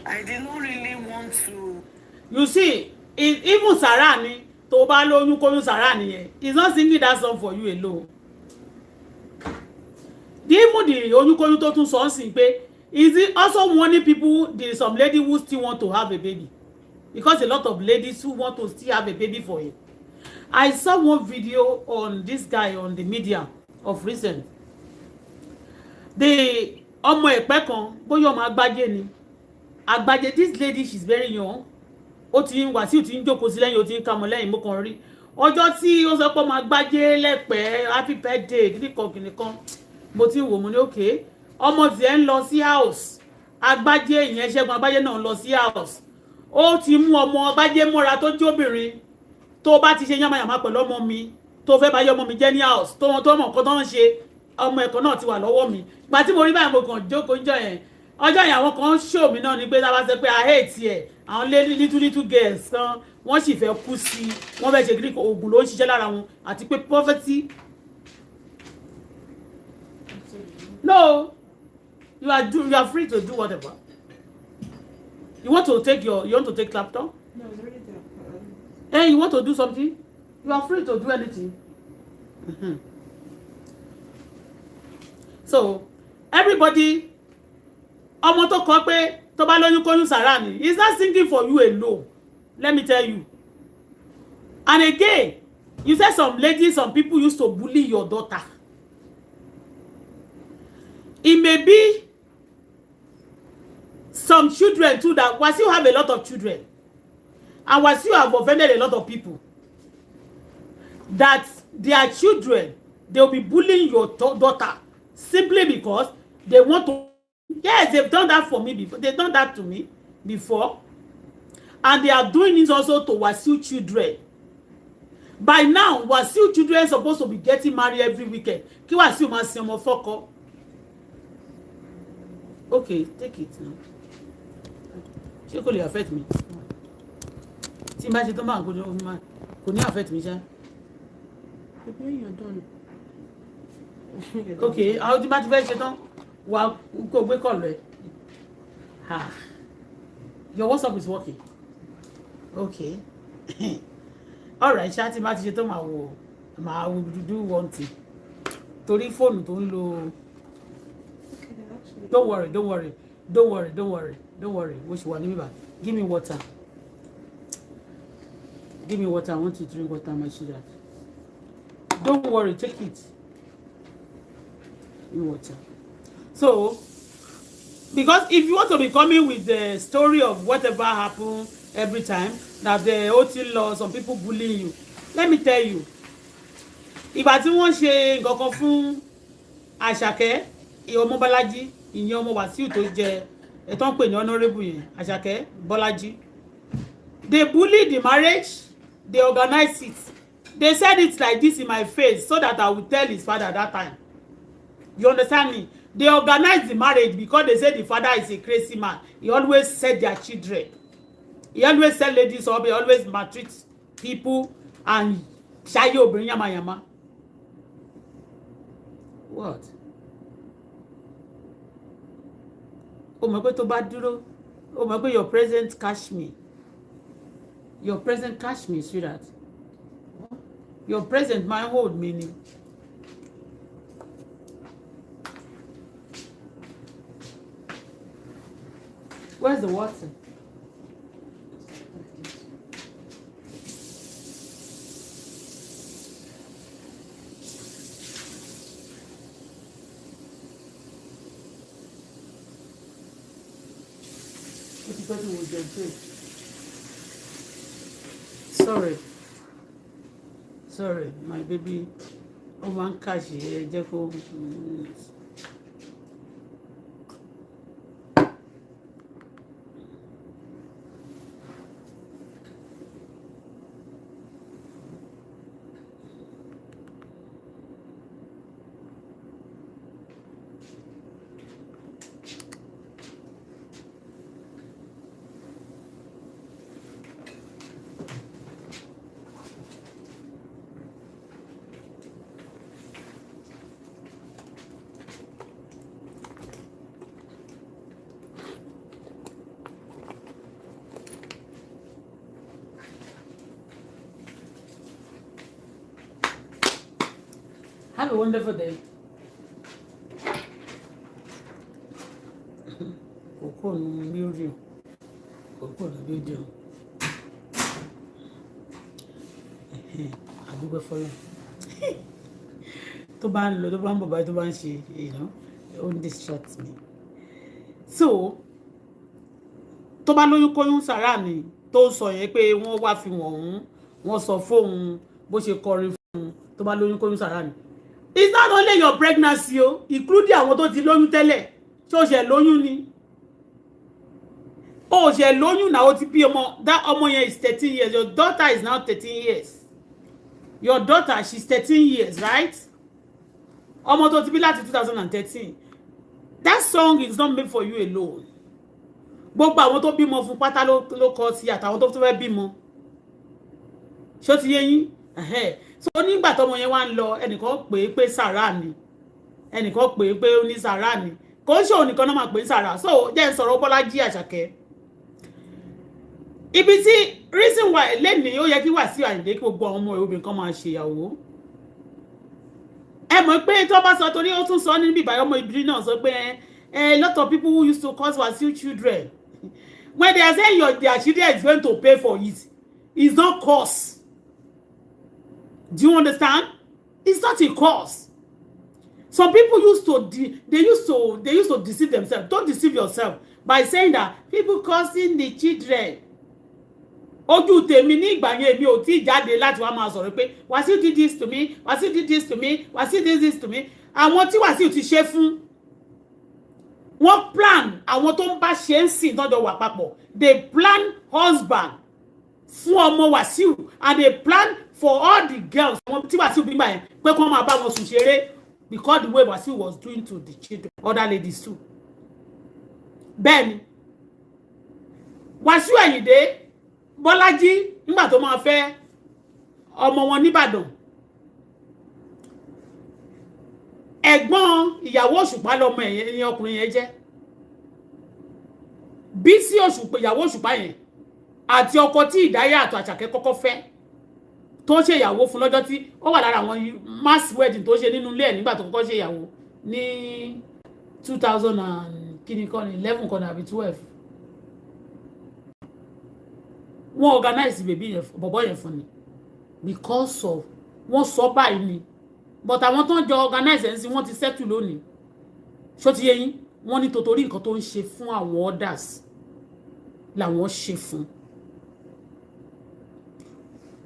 Speaker 4: I did not really want to.
Speaker 3: You see, even Sarani tó bá lóyún kóyún, Sarani yẹn is not singing that song for you alone. Even the oyúnkóyún tó tún sọ ń sìn pé is it also warning people. There is some lady who still want to have a baby, because a lot of ladies who want to still have a baby for him. I saw one video on this guy on the media of recent. The ọmọ ẹ̀pẹ́ kan, bóyá ọmọ Agbájé ni, Agbájé. This lady, she's very young. Ó ti ń Wàsíù ti ń jókòó sí lẹ́yìn, ó ti ń ka ọmọ lẹ́yìn. Mo kàn rí ọjọ́ tí ó sọ pé ọmọ Agbájé lẹ́pẹ́, happy birthday, kìnìkan kìnìkan. Mo ti wò, mo ní òkè ọmọ tiẹ̀ ń lọ sí house Agbájé ìyẹn. Ṣẹ́gun Agbájé náà ń lọ sí house, ó ti mú ọmọ Agbájé mọ́ra tó jóbìnrin. Tó bá ti ṣe yánmayànmá pẹ̀lú ọmọ mi, tó fẹ́ bá yọ ọmọ mi jẹ́ ní house, tó wọn tó mọ̀ nǹkan tó ń ṣe, ọmọ ẹ̀kọ́ náà ti wà lọ́wọ́ mi. Gba tí mo rí báyìí, mo kàn jókòó ń jọ yẹn. Ọjọ́ yẹn, àwọn kan ṣò mí náà ni pé tá a bá sọ pé I hate ẹ̀, àwọn little little girls kan, wọ́n sì fẹ́ kú sí i, wọ́n fẹ́ ṣe kiri. Oògùn ló ń ṣiṣẹ́ lára wọn àti pé poverty. No, you are free to do whatever you want to take. Your you want to take laptop?
Speaker 1: No, it's already there.
Speaker 3: Eh, you want to do something, you are free to do anything. So everybody, ọmọ tó kọ pé tó bá lóyún kóyún, sàrà ni, he is not singing for you alone, let me tell you. And again, you say some ladies, some people used to bully your daughter. It may be some children too that Wasiu have a lot of children, and Wasiu have offended a lot of people that their children, they will be bullying your daughter simply because they want to. Yes, they've done that for me before. They've done that to me before, and they are doing it also to Wasiu children. By now, Wasiu children supposed to be getting married every weekend, kí Wasiu máa sin ọmọ fọ́kọ. Okay, take it now. Ṣé kò lè affect mi? Tí n bá ṣe tán máa kò ní affect mi ṣá.
Speaker 1: Prepare you're done.
Speaker 3: Ok, àwọn tí bá ti fẹ́ ṣe tán, wà kó gbé call ẹ̀. Ah, your WhatsApp is working. Okay, alright. Ṣá tí bá ti ṣe tán, máa wò, máa do one thing torí fóònù tó ń lo.
Speaker 1: Okay, then actually.
Speaker 3: Don't worry, don't worry, don't worry, don't worry, don't worry. Mo ṣì wà níbí bá. Give me water, give me water. I want to drink water, my sweetheart. Don't worry, take it. Give me water. So because if you want to be coming with the story of whatever happen every time that the ó ti lọ, some people bullying you, let me tell you, ìgbà tí wọ́n ṣe nǹkan kan fún Àṣàkẹ́ ọmọ Bọ́lájí, ìyẹn ọmọ Wàsíù tó jẹ ẹ̀tọ́ ń pè ní honourable yẹn, Àṣàkẹ́ Bọ́lájí, they bully the marriage. They organize it. They said it like this in my face so that I will tell his father that time. You understand me? They organize the marriage because they say the father is a crazy man. He always set their children, he always sell ladies up, he always maltreat people and ṣayé obìnrin yamayama. What? O mọ̀ pé tó bá dúró, o mọ̀ pé your present catch me, your present catch me, sweetheart. Your present máa hold me ni. Where's the water?
Speaker 1: Like this.
Speaker 3: Ó ti pẹ́ tí mo jẹ break. Sorry, sorry, my baby. Ó máa ń kàṣì ẹ jẹ́ kó. Have a wonderful day. Kò kúrò nínú building. Kò kúrò nínú building. Àdúgbò fọlọ́. Tó bá ń lọ, tó bá ń bọ̀ báyìí, tó bá ń ṣe, ó ń distract me. So, tó bá lóyún kóyún sàrà ni tó ń sọ yẹn pé wọ́n wá fi wọ̀n òun, wọ́n sọ fóun bó ṣe kọrin fún un, tó bá lóyún kóyún sàrà ni. It's not only your pregnancy o, including àwọn tó ti lóyún tẹ́lẹ̀. Ṣé o ṣe lóyún ni? O ṣe lóyún náà, o ti bí ọmọ. That ọmọ yẹn is 13 years. Your daughter is now 13 years. Your daughter, she's 13 years, right? Ọmọ tó ti bí láti 2013. That song is not made for you alone. Gbogbo àwọn tó bímọ fún pátá ló kọ sí, àtàwọn tó fẹ́ bímọ. Ṣó ti yé yín? So nígbà tọmọ yẹn wá ń lọ, ẹnìkan pè é pé sàrà ni, ẹnìkan pè é pé ó ní sàrà ni, kò ń ṣe òun nìkan náà máa pè é sàrà. So jẹ́ ń sọ̀rọ̀ Bọ́lájí Àṣàkẹ́, ibi tí reason why lẹ́nìí ó yẹ kí Wàsíù Àyìndé, kí gbogbo àwọn ọmọ obìnrin kan máa ṣèyàwó. Ẹ mọ̀ pé tó bá sọ, torí ó tún sọ níbi ìbáyọ̀ ọmọ ìbírí náà sọ pé a lot of people who used to cause Wàsíù children, when they are saying their children is going to pay for it, it's not cause. Do you understand? It's not a cause. Some people used to de they used to deceive themselves. Don't deceive yourself by saying that people causing the children. Ojú tèmi ní ìgbà yẹn, èmi ò tí ì jáde láti wá máa sọ̀rọ̀ pé Wàsíù did this to me, Wàsíù did this to me, Wàsíù did this to me. Àwọn tí Wàsíù ti ṣe fún, wọ́n plan àwọn tó ń bá ṣe ń sìn tọ́jọ́ wà papọ̀. They plan husband fún ọmọ Wàsíù and they plan for all the girls, àwọn tí Wàsíù bí gbà yẹn, pé kí wọ́n máa bá wọn sùn ṣeré, because the way Wàsíù was doing to the children, other ladies too. Bẹ́ẹ̀ ni. Wàsíù Àyìndé Bọ́lájí, nígbà tó máa fẹ́ ọmọ wọn nìbàdàn, ẹ̀gbọ́n ìyàwó Òṣùpá lọmọ ẹ̀yìn ọkùnrin yẹn jẹ́. Bísí Òṣùpá, ìyàwó Òṣùpá yẹn, àti ọkọ tí Ìdáyà àtọ̀ Àṣàkẹ́ kọ́kọ́ fẹ́, tó ṣe ìyàwó fún lọ́jọ́ tí ó wà lára àwọn mass wedding tó ṣe nínú ilé ẹ̀ nígbà tó kọ́kọ́ ṣe ìyàwó ní 2000 and kíni kan ní 11 kan àbí 12. Wọ́n organize bèbí yẹn, bọ̀bọ̀ yẹn fún ni, because of wọ́n sọ báyìí ni. But àwọn tó ń jọ organize ẹ̀ ń sin, wọ́n ti settle lónìí. Ṣó ti yé yín? Wọ́n ní torí nǹkan tó ń ṣe fún àwọn others làwọn ṣe fún,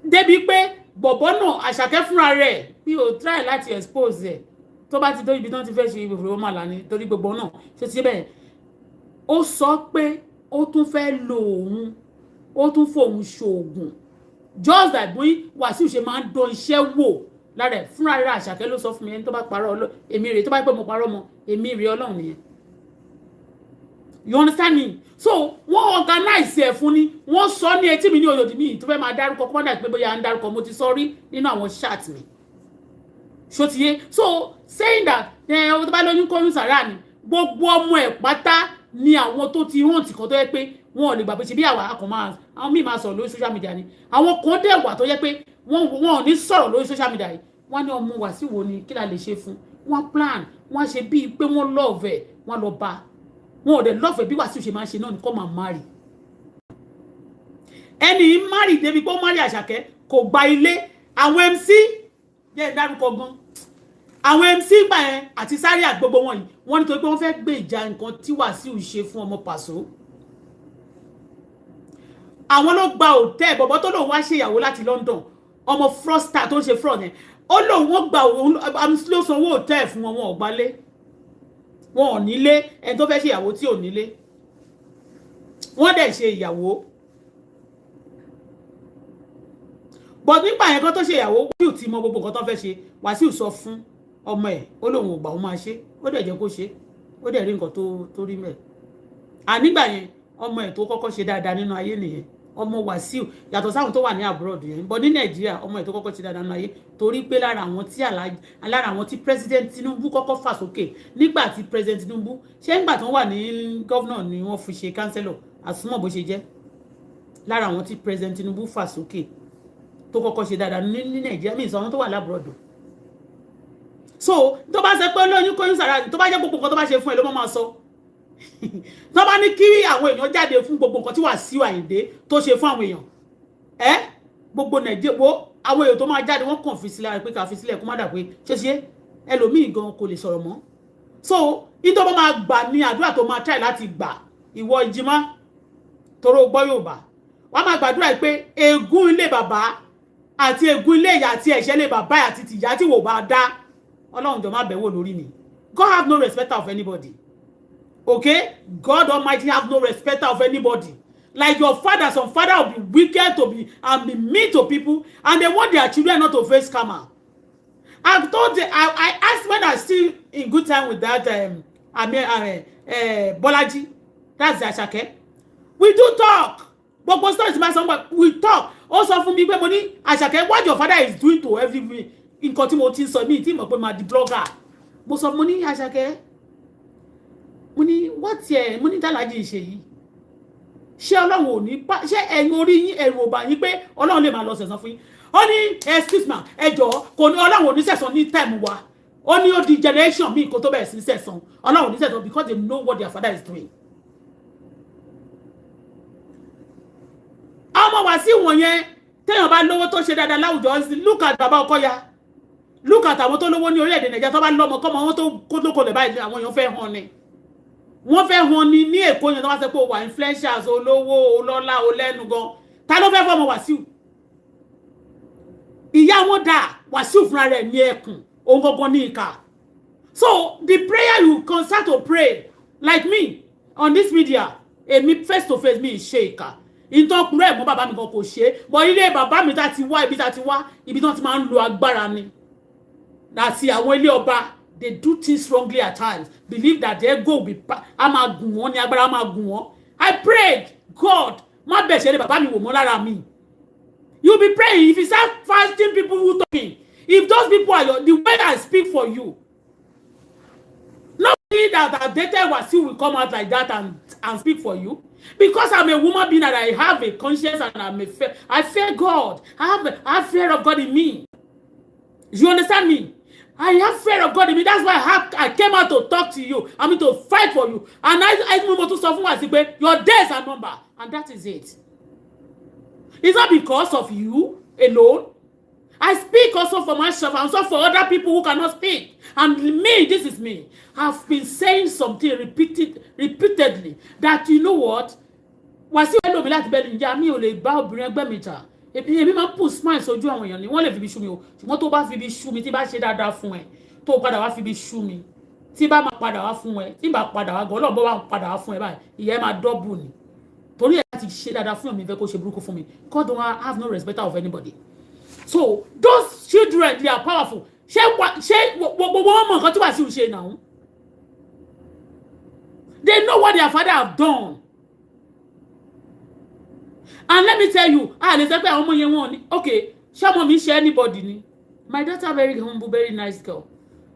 Speaker 3: débi pé bọ̀bọ̀ náà, Àṣàkẹ́ fúnra rẹ̀ bí o try láti expose ẹ̀, tó bá ti tó ibi tí wọ́n ti fẹ́ ṣe ìwé máa là ní torí gbogbo náà. Ṣé ti bẹ́ẹ̀? Ó sọ pé ó tún fẹ́ lo òun, ó tún fòun ṣoògùn, just like bí Wàsíù ṣe máa ń dán iṣẹ́ wò lára ẹ̀ fúnra rẹ̀. Àṣàkẹ́ ló sọ fún mi. Ẹni tó bá parọ́, èmi rèé. Tó bá pẹ́ mo parọ́ mọ́, èmi rèé. Ọlọ́run nìyẹn. You understand me? So wọ́n organize ẹ̀ fún ni. Wọ́n sọ ní etí mi ní òyòdì mi tó fẹ́ máa dárúkọ kọ́mọ́dà pé bóyá ń dárúkọ. Mo ti sọ rí nínú àwọn chat mi. Ṣó ti yé? So saying that ẹ ọ tó bá lóyún kóyún sàrà ni, gbogbo ọmọ ẹ̀ pátá ni àwọn tó ti hàn tì kan tó yẹ pé wọn ò lè gbà pé ṣe bí àwa akọ̀ máa, àwọn míì máa sọ̀rọ̀ lórí social media ni. Àwọn kan dẹ̀ wà tó yẹ pé wọn ò ní sọ̀rọ̀ lórí social media yìí. Wọ́n ní ọmọ Wàsíù wo ni, kí la lè ṣe fún wọn? Plan wọ́n ṣe bíi pé wọ́n love ẹ̀, wọ́n lọ bá wọn ò dẹ̀ love ẹ̀. Bí Wàsíù ṣe máa ń ṣe náà ni kọ́ máa marry ẹni yìí, marry débi pé ó marry Àṣàkẹ́, kò gba ilé. Àwọn MC jẹ́ ìdárúkọ gan, àwọn MC gbà yẹn àti sáré àgbogbo wọn yìí, wọ́n nítorí pé wọ́n fẹ́ gbé ìjà nǹkan tí Wàsíù ṣe fún ọmọ Pàṣọ. Àwọn ló gba hotel. Bọ̀bọ̀ tó lòun wá ṣèyàwó láti London, ọmọ fraudster tó ń ṣe fraud yẹn, ó lóun wọ́n gba òun ló sanwó hotel fún wọn. Wọn ò gbalé, wọn ò nílé. Ẹni tó fẹ́ ṣèyàwó tí ò nílé, wọ́n dẹ̀ ṣe ìyàwó. But nígbà yẹn kan tó ṣe ìyàwó, Wàsíù ti mọ gbogbo nǹkan tó fẹ́ ṣe. Wàsíù sọ fún ọmọ ẹ̀, ó lóun ò gbà, ó máa ṣe. Ó dẹ̀ jẹ́ kó ṣe, ó dẹ̀ rí nǹkan tó rí mẹ́. Ànígbà yẹn, ọmọ ẹ̀ tó kọ́kọ́ ṣe dáadáa nínú ayé nìyẹn, ọmọ Wàsíù, yàtọ̀ sáwọn tó wà ní abroad yẹn. But ní Nàìjíríà, ọmọ ẹ̀ tó kọ́kọ́ ṣe dáadáa nínú ayé, torí pé lára àwọn tí President Tinubu kọ́kọ́ fà sókè nígbà tí President Tinubu ṣé ńgbà tó wà ní governor ni wọ́n fi ṣe councillor àsúnmọ̀ bó ṣe jẹ́. Lára àwọn tí President Tinubu fà sókè tó kọ́kọ́ ṣe dáadáa ní Nàìjíríà mí, ìsọ àwọn tó wà l'abroad. So tó bá ṣe pé lóyún kóyún sàrà, tó bá jẹ́ gbogbo nǹkan tó bá ṣe fún ẹ ló máa sọ, tó bá ní kí àwọn èèyàn jáde fún gbogbo nǹkan tí Wàsíù Àyìndé tó ṣe fún àwọn èèyàn ẹ, gbogbo Nàìjíríà wo, àwọn èèyàn tó máa jáde, wọ́n kàn fi sílẹ̀ pé ká fi sílẹ̀ kó má dà pé ṣé ṣe ẹlòmíì gan kò lè sọ̀rọ̀ mọ́. So ìtọ́ bá máa gbà ní àdúrà tó máa try láti gbà, ìwọ ìjìmá toró gbọ́ Yorùbá, wọ́n máa gbàdúrà pé ègún ilé bàbá àti ègún ilé ìyá àti ẹ̀ṣẹ̀ ilé bàbá àti tìyá tí wò bá dá, Ọlọ́run jọ má bẹ̀wò lórí mi. God have no respect of anybody, okay? God Almighty have no respect of anybody. Like your father, some father will be wicked to be and be mean to people, and they want their children not to face karma. I told the, I asked when I still in good time with that Amir Bolaji, that's the Asake. We do talk. Gbogbo story ti ma sọ, we talk. Ó sọ fún mi pé, mo ní, "Àṣàkẹ́, what your father is doing to every nǹkan tí mo ti ń sọ mí tí mo pé máa di blogger." Mo sọ, mo ní, "Àṣàkẹ́," mo ní, "what ẹ," mo ní, "tàlájì ṣe yìí, ṣé Ọlọ́run ò ní pa ṣé ẹ̀yin orí yín, ẹ̀rù ò bà yín pé Ọlọ́run lè máa lọ sẹ̀san fún yín?" Ó ní, "Excuse me, ẹ jọ̀ọ́, kò ní Ọlọ́run ò ní sẹ̀san ní time wa." Ó ní ó di generation míì kó tó bẹ̀rẹ̀ sí sẹ̀san. Ọlọ́run ò ní sẹ̀san because they know what their father is doing. Ọmọ Wàsíù wọ̀nyẹn, téèyàn bá lówó tó ṣe dáadáa láwùjọ, look at bàbá Ọkọya, look at àwọn tó lówó ní orílẹ̀-èdè Nàìjíríà, tó bá lọ́mọ kọ́mọ wọn tó kó lóko lè báyìí, àwọn èèyàn fẹ́ hàn ni, wọ́n fẹ́ hàn ni ní Èkó yẹn. Tó bá sọ pé o wà influencers, olówó, olọ́lá, olẹ́nu gan, ta ló fẹ́ fọmọ Wàsíù? Ìyá wọn dà, Wàsíù fúnra rẹ̀ ní ẹkùn, òun gangan ní ìkà. So the prayer you can start to pray, like me on this media, èmi face to face mi ṣe ìkà, ìtọ́kùnrin ẹ̀ mọ́ bàbá mi kan kò ṣe é bọ́. Ilé bàbá mi tá ti wá, ibi tá ti wá, ibi tí wọ́n ti máa ń lo agbára ni àti àwọn ilé ọba. They do things wrongly at times, believe that their ego will be, a máa gùn wọ́n ní agbára, a máa gùn wọ́n. I prayed God Má bẹ̀ ṣeré bàbá mi wò mọ́ lára mi. You be praying. If you start fasting, people who talking, if those people are your, the way I speak for you, nobody that have dated Wasiu will come out like that and speak for you. Because I'm a woman being and I have a conscience and I fear God. I have fear of God in me. You understand me? I have fear of God in me. That's why I came out to talk to you. I mean, to fight for you. And I mo tún sọ fún wa sí pé your days are numbered. And that is it. It's not because of you alone. I speak also for myself and also for other people who cannot speak. And me, this is me. I've been saying something repeatedly that, you know what? Wàsíù ẹlòmí láti bẹ́ẹ̀ níjà, mi ò lè bá obìnrin ẹgbẹ́ mi jà. Èmi máa ń put smile sójú àwọn èèyàn ni. Wọ́n lè fi ibi ṣú mi o, ṣùgbọ́n tó bá fi ibi ṣú mi, tí bá ṣe dáadáa fún ẹ, tó padà wá fi ibi ṣú mi, tí bá máa padà wá fún ẹ, tí bá padà wá gan, Ọlọ́run bá wà padà wá fún ẹ báyìí, ìyẹn máa double ni. Torí ẹ láti ṣe dáadáa fún mi, fẹ́ kó ṣe burúkú fún mi. God don't have no respect of anybody. So those children, they are powerful. Ṣé gbogbo wọn mọ nǹkan tí Wàsíù ṣe náà? They know what their father have done. And let me tell you, a lè sọ pé àwọn ọmọ yẹn wọn ni, okay, ṣé ọmọ mi ṣe anybody ni? My daughter, very humble, very nice girl.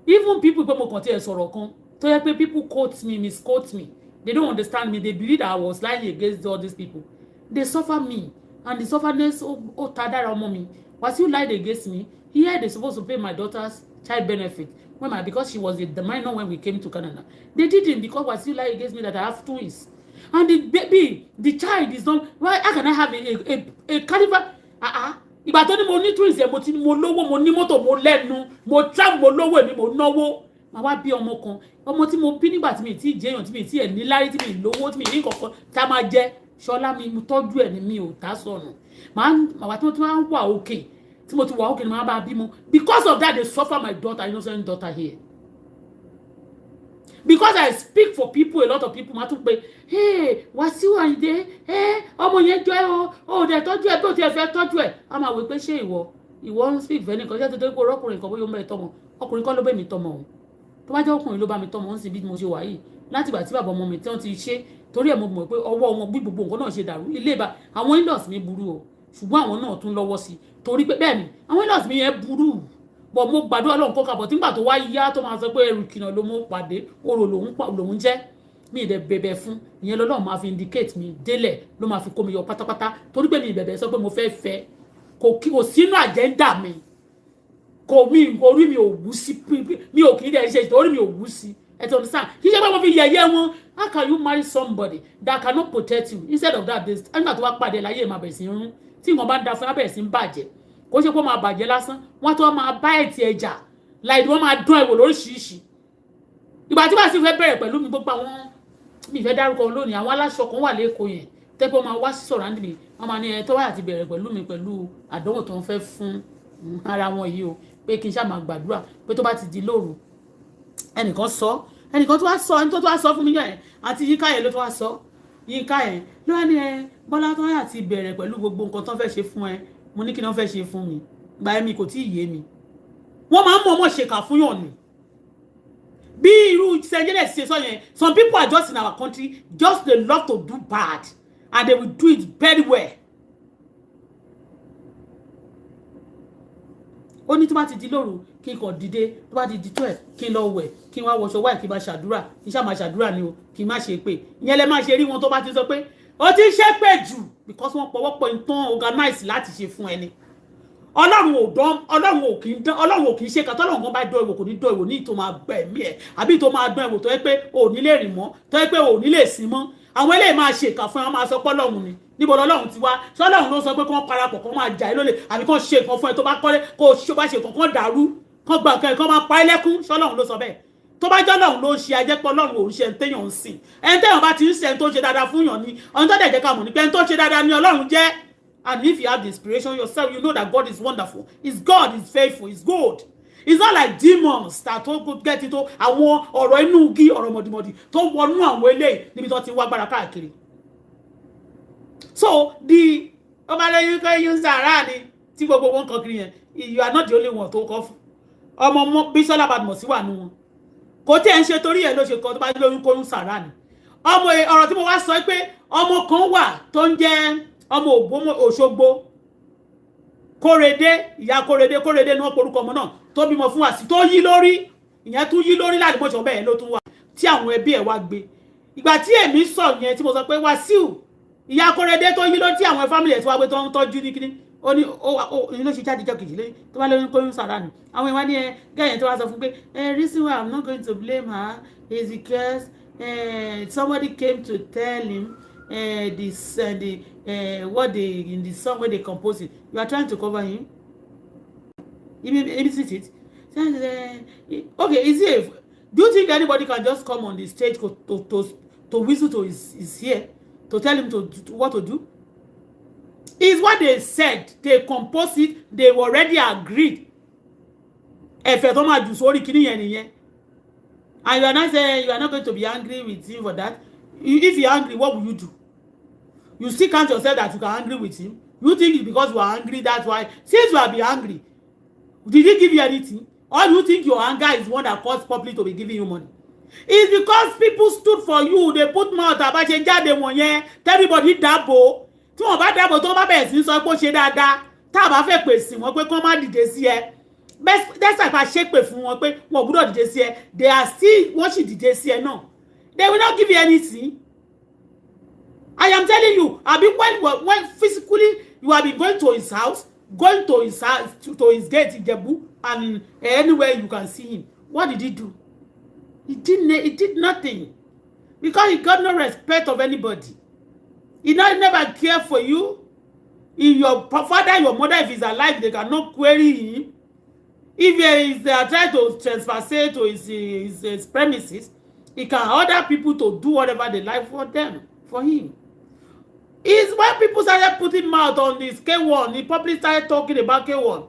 Speaker 3: Even people pé mo kàn tiẹ̀ sọ̀rọ̀ kan tó yẹ pé people quote me, misquote me, they don't understand me, they believe that I was lying against all these people. They suffer me, and the sufferness ó ta dára ọmọ mi. Wasiu lied against me. Here they supposed to pay my daughter's child benefit when my, because she was the minor when we came to Canada. They didn't, because Wasiu lied against me that I have twins. And the baby, the child is not, why, how can I have a carnival? Ah ah. Ìgbà tó ní mo ní twins yẹn, mo ti mo lówó, mo ní mọ́tò, mo lẹ́nu, mo travel, mo lówó, èmi mo náwó. Màá wá bí ọmọ kan, ọmọ tí mo bí nígbà tí mi ti jẹyàn, tí mi ti ẹ̀ ní lárí, tí mi lówó, tí mi ní nǹkan kan tá a máa jẹ. Ṣọlá mi, mo tọ́jú ẹ̀ ní, mi ò tá sọnù. Màá wá tí mo ti máa ń wà òkè, tí mo ti wà òkè ni màá bá bímọ. Because of that, they suffer my daughter, innocent daughter here. Because I speak for people, a lot of people máa tún pé, hey, Wasiu Ayinde, hey, ọmọ yẹn jọ ẹ o, ò dẹ̀ tọ́jú ẹ bí o ti ẹ fẹ́ tọ́jú ẹ. A máa wí pé ṣé ìwọ ń speak fẹ́ nìkan ṣé tó tó pé ọkùnrin kan bóyá ó ń bẹ tọmọ, ọkùnrin kan ló bẹ̀ mí tọmọ o. Tó bá jẹ́ ọkùnrin ló bá mi tọmọ ń sin bí mo ṣe wà yìí, láti ìgbà tí bàbá ọmọ mi tí wọ́n ti ṣe, torí ẹ̀ mo mọ̀ pé ọwọ́ wọn bí gbogbo nǹkan náà ṣe dàrú. Ilé ìbá àwọn in-laws mi burú o, ṣùgbọ́n àwọn náà tún lọ́wọ́ sí i, torí pé bẹ́ẹ̀ ni àwọn in-laws mi yẹn burú bọ̀. Mo gbàdúrà Ọlọ́run kó kàbọ̀ tí nígbà tó wá yá tó máa sọ pé ẹrù kìnnà ló mú pàdé orò lòún jẹ́ mi ì dẹ̀ bẹ̀bẹ̀ fún ìyẹn, lọ́lọ́run máa fi indicate mi délẹ̀, ló máa fi kó mi yọ pátápátá, torí pé mi ìbẹ̀bẹ̀ sọ pé mo fẹ́ fẹ́, kò kí kò sínú agenda mi, kò mi orí mi ò wú sí, mi ò kì í dẹ̀ ṣe, orí mi ò wú sí. Ẹ ti understand? Kì í ṣe pé mo fi yẹ̀yẹ́ wọn. How can you marry somebody that cannot protect you? Instead of that, nígbà tó wá pàdé láyé, máa bẹ̀rẹ̀ sí í rún. Tí nǹkan bá ń da fún, bẹ̀rẹ̀ sí í bàjẹ́. Kó ṣe pé ó máa bàjẹ́ lásán, wọ́n tó máa bá ẹ̀tì ẹ̀jà láì wọ́n máa dán ẹ̀wò lóríṣiríṣi. Ìgbà tí wàá sì fẹ́ bẹ̀rẹ̀ pẹ̀lú mi, gbogbo àwọn mi ìfẹ́ dárúkọ lónìí, àwọn aláṣọ kan wà lẹ́kọ̀ọ́ yẹn tẹ́pẹ́ máa wá sí sọ̀rọ̀ mi, wọ́n máa ní ẹ tó wáyà ti bẹ̀rẹ̀ pẹ̀lú mi pẹ̀lú àdánwò tó ń fẹ́ fún ara wọn yìí o, pé kí n ṣáà máa gbàdúrà pé tó bá ti di lóru, ẹnìkan sọ, ẹnìkan tó wá sọ, ẹni tó wá sọ fún mi yẹn àti Yínká yẹn ló tó wá sọ. Yínká yẹn ló wá ní ẹ Bọ́lá tó wáyà ti bẹ̀rẹ̀ pẹ̀lú gbogbo nǹkan tó fẹ́ ṣe fún ẹ. Mo ní kí ni wọ́n fẹ́ ṣe fún mi? Gba ẹ̀mí kò tí ì yé mi. Wọ́n máa ń mọ̀ ọmọ ṣèkà fún yàn ni, bí irú sẹ́jẹ́lẹ̀ ṣe sọ yẹn. Some people are just in our country, just they love to do bad and they will do it very well. Ó ní tó bá ti di lóru, kí n kàn dìde, tó bá ti di 12, kí n lọ wẹ̀, kí n wá wọṣọ wáì, kí n bá ṣàdúrà, kí n ṣáà máa ṣàdúrà ni o, kí n má ṣe pé ìyẹn lẹ má ṣe rí wọn tó bá ti sọ pé ó ti ṣépè jù, because wọ́n pọwọ́pọ̀ nǹkan organize láti ṣe fún ẹni. Ọlọ́run ò dán, Ọlọ́run ò kì í dán, Ọlọ́run ò kì í ṣe kàtọ́. Ọlọ́run kan bá dán ìwò, kò ní dán ìwò ní ìtò máa gbẹ ẹ̀mí ẹ̀, àbí ìtò máa dán ìwò tó yẹ pé ò ní lè rìn mọ́, tó yẹ pé ò ní lè sin mọ́. Àwọn eléyìí máa ṣe ìkà fún ẹ, wọ́n máa sọ pé Ọlọ́run ni. Níbo lọ́lọ́run ti wá? Ṣọlọ́run ló sọ pé kán parapọ̀, kán máa jà ẹ́ lólè, àbí kán ṣe nǹkan fún ẹ, tó bá kọ́lé kó o bá ṣe nǹkan, kán dàrú, kán gba nǹkan, kán máa pa ẹ́ lẹ́kún? Ṣọlọ́run ló sọ bẹ́ẹ̀? Tó bá jẹ́ Ọlọ́run ló ń ṣe, ajẹ́pọ̀ Ọlọ́run ò ń ṣe ẹni téèyàn ń sìn. Ẹni téèyàn bá ti ń ṣe, ẹni tó ń ṣe dáadáa fún yàn ni. Ọ̀n tó dẹ̀ jẹ́ ká mọ̀ ní pé ẹni tó ń ṣe dáadáa ni Ọlọ́run jẹ́. And if you have the inspiration yourself, you know that God is wonderful. Is God is faithful, is good. It's not like demons that tó get into àwọn ọ̀rọ̀ inú igi, ọ̀rọ̀ mọ̀dìmọ̀dì tó wọnú àwọn eléyìí níbi tó ti wá gbára káàkiri. So the ọmọlẹ́yìn kọ́ yín sàrà ni tí gbogbo wọn kọ kiri yẹn, you are not the only one tó kọ́ fún ọmọ ọmọ. Bísọ́lá Badmus wà nù wọn, kò tí ẹ̀ ń ṣe torí ẹ̀ ló ṣe kọ́. Tó bá lóyún kóyún sàrà ni. Ọmọ ọ̀rọ̀ tí mo wá sọ pé ọmọ kan wà tó ń jẹ́ ọmọ Òṣogbo, Kórèdé, ìyá Kórèdé. Kórèdé ni wọ́n porúkọ ọmọ náà tó bímọ fún Wàsíù tó yí lórí. Ìyẹn tún yí lórí láti mọ̀ṣọ́ bẹ́ẹ̀ ló tún wà tí àwọn ẹbí ẹ̀ wá gbé. Ìgbà tí èmi sọ yẹn, tí mo sọ pé Wàsíù, ìyá Kórèdé tó yí lórí, tí àwọn family ẹ̀ tí wá gbé, tó ń tọ́jú ní kíní, ó ní ó ní ló ṣe jáde jọ kejì lẹ́yìn tó bá lóyún kóyún sàrà nù. Àwọn ìwà ní ẹ gẹ́yìn tó wá sọ fún pé ẹ reason why I'm not going to blame her is because somebody came to tell him this the what they in the song wey they compose it. You are trying to cover him. Isn't it? Okay, is it do you think anybody can just come on the stage to whistle to his ear to tell him to what to do? Is what they said. They compose it. They already agreed. Ẹ̀fẹ̀ tó máa jù sórí kíní yẹn nìyẹn. And you are not saying you are not going to be angry with him for that. If you angry, what will you do? You still count yourself that you can angry with him? You think it's because you are angry, that's why? Since you are be angry, did he give you anything? Or you think your anger is one that caused public to be giving you money? It's because people stood for you. They put mouth. Àbáṣe jáde wọ̀nyẹn, everybody dáàbò. Tí wọ́n bá dáàbò, tó bá bẹ̀rẹ̀ sí sọ pé ó ṣe dáadáa, tá a bá fẹ́ pèsè wọn pé kán má dìde sí ẹ, dẹ́sà ìpa ṣépè fún wọn pé wọn ò gbúdọ̀ dìde sí ẹ, they are still, wọ́n sì dìde sí ẹ náà. They will not give you anything, I am telling you. Abi when physically you have been going to his house, going to his house, to his gate, Ijebu, and anywhere you can see him, what did he do? He didn't, he did nothing, because he got no respect of anybody. He not never care for you. If your father, your mother, if he's alive, they cannot query him. If he is trying to trespass to his premises, he can order people to do whatever they like for them, for him. Is when people started putting mouth on this K1, the public started talking about K1.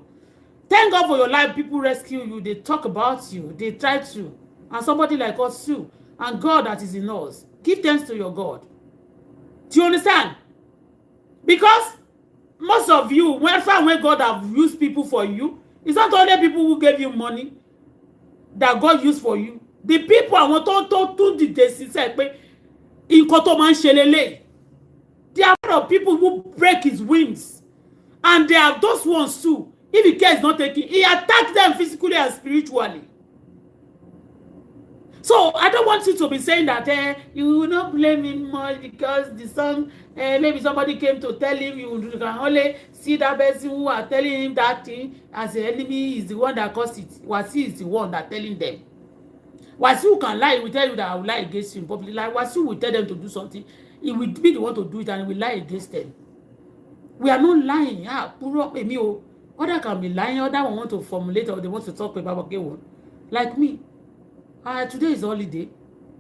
Speaker 3: Thank God for your life, people rescue you, they talk about you, they try to. And somebody like us too. And God that is in us. Give thanks to your God. Do you understand? Because most of you, when God have used people for you, it's not only people who gave you money that God used for you. The people, àwọn tó tún dìde sísẹ pé nǹkan tó máa ń ṣe lélẹ̀. There are a lot of people who break his wings. And there are those ones too. If he care is not taken, he attack them physically and spiritually. So I don't want you to be saying that you will not blame him much because the song, maybe somebody came to tell him. You can only see that person who are telling him that thing as the enemy is the one that caused it. Wasiu is the one that telling them. Wasiu can lie. He will tell you that I will lie against you in public. Like Wasiu will tell them to do something. He will be the one to do it and he will lie against them. We are not lying. Ah, puro èmi o. Other can be lying. Other one want to formulate or they want to talk about K1. Like me. Today is holiday.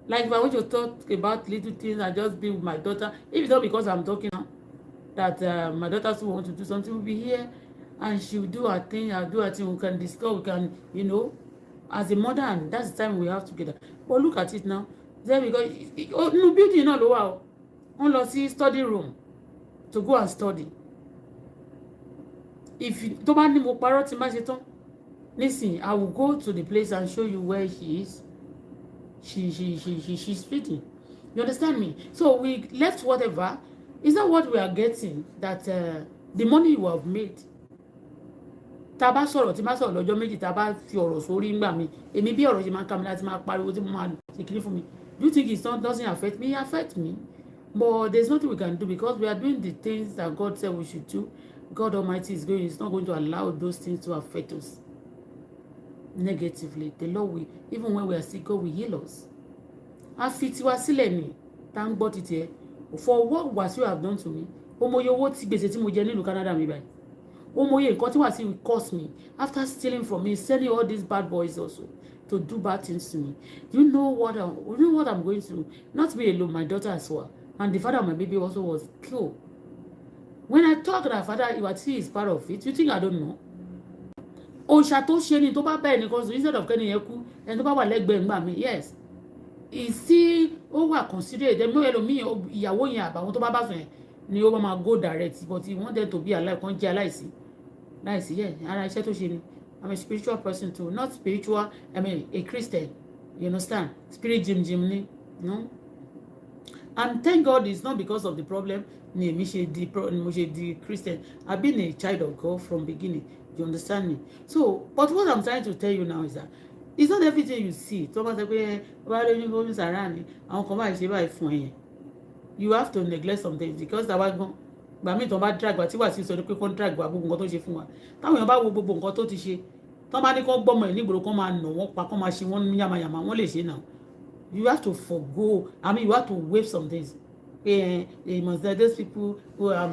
Speaker 3: Like if I want to talk about little things, I just be with my daughter. If it's not because I'm talking now, that my daughter still want to do something, we'll be here and she will do her thing, I'll do her thing. We can discuss, we can, as a mother, and that's the time we have together. But look at it now. There we go. Oh, no building náà ló wà o. Wọ́n lọ sí study room to go and study. If tó bá ní mo parọ́, tí má ṣe tán nísìnyí, I will go to the place and show you where she is. She's feeding. You understand me? So we left whatever. It's not what we are getting that the money you have made. Tá a bá sọ̀rọ̀, tí bá sọ̀rọ̀ lọ́jọ́ méjì, tá a bá fi ọ̀rọ̀ sórí ńgbà mi, èmi bí ọ̀rọ̀ ṣe máa ń ká mi láti máa pariwo tí mo máa ṣe kiri fún mi. Do you think it doesn't affect me? It affect me, but there's nothing we can do because we are doing the things that God said we should do. God Almighty is not going to allow those things to affect us negatively. The Lord will, even when we are sick, God will heal us. A fi tiwa sílẹ̀ ni tá ń gbọ́ títí ẹ. For what Wasiu have done to me, ó mọye owó tí gbèsè tí mo jẹ nílùú Canada mi báyìí, ó mọye nǹkan tí Wasiu cost me after stealing from me, sending all these bad boys also to do bad things to me. You know what I'm going through? Not me alone, my daughter as well, and the father of my baby also was killed. When I talk that father Wasiu is part of it, you think I don't know? Òòṣà tó ṣe ni tó bá bá ẹnìkan sùn, instead of kẹ́ni yẹn kú, ẹni tó bá wà lẹ́gbẹ̀ẹ́ ńgbà mi, yes, ìsí ó wà considerate. Ẹ̀mí ẹlòmíì, ìyàwó yẹn àbàwọn tó bá bá sùn yẹn ni ó bá máa go direct, but he want them to be alive, kan jẹ́ aláìsí láìsí yẹ ara iṣẹ́ tó ṣe ni. I'm a spiritual person too. Not spiritual, I mean a Christian, you understand? Spirit jim jim ni, no. And thank God it's not because of the problem ni èmi ṣe di, ni mo ṣe di Christian. I've been a child of God from beginning, you understand me? So, but what I'm trying to tell you now is that it's not everything you see. Tó bá sọ pé bá lóyún gómìnà sàrà ni àwọn kan báyìí ṣe báyìí fún ẹ yẹn, you have to neglect some things, because àwa gan, gbà míì tó bá drag wa, tí wàá sí sọ pé kó drag wa, gbogbo nǹkan tó ṣe fún wa, táwọn èèyàn bá wo gbogbo nǹkan tó ti ṣe, tó bá ní kó gbọ́mọ ẹ̀ nígboro, kó máa nà wọ́n pa, kó máa ṣe wọ́n yàmàyàmà, wọ́n lè ṣe náà. You have to forgo, I mean, you have to waive some things pé ẹ must, those people who are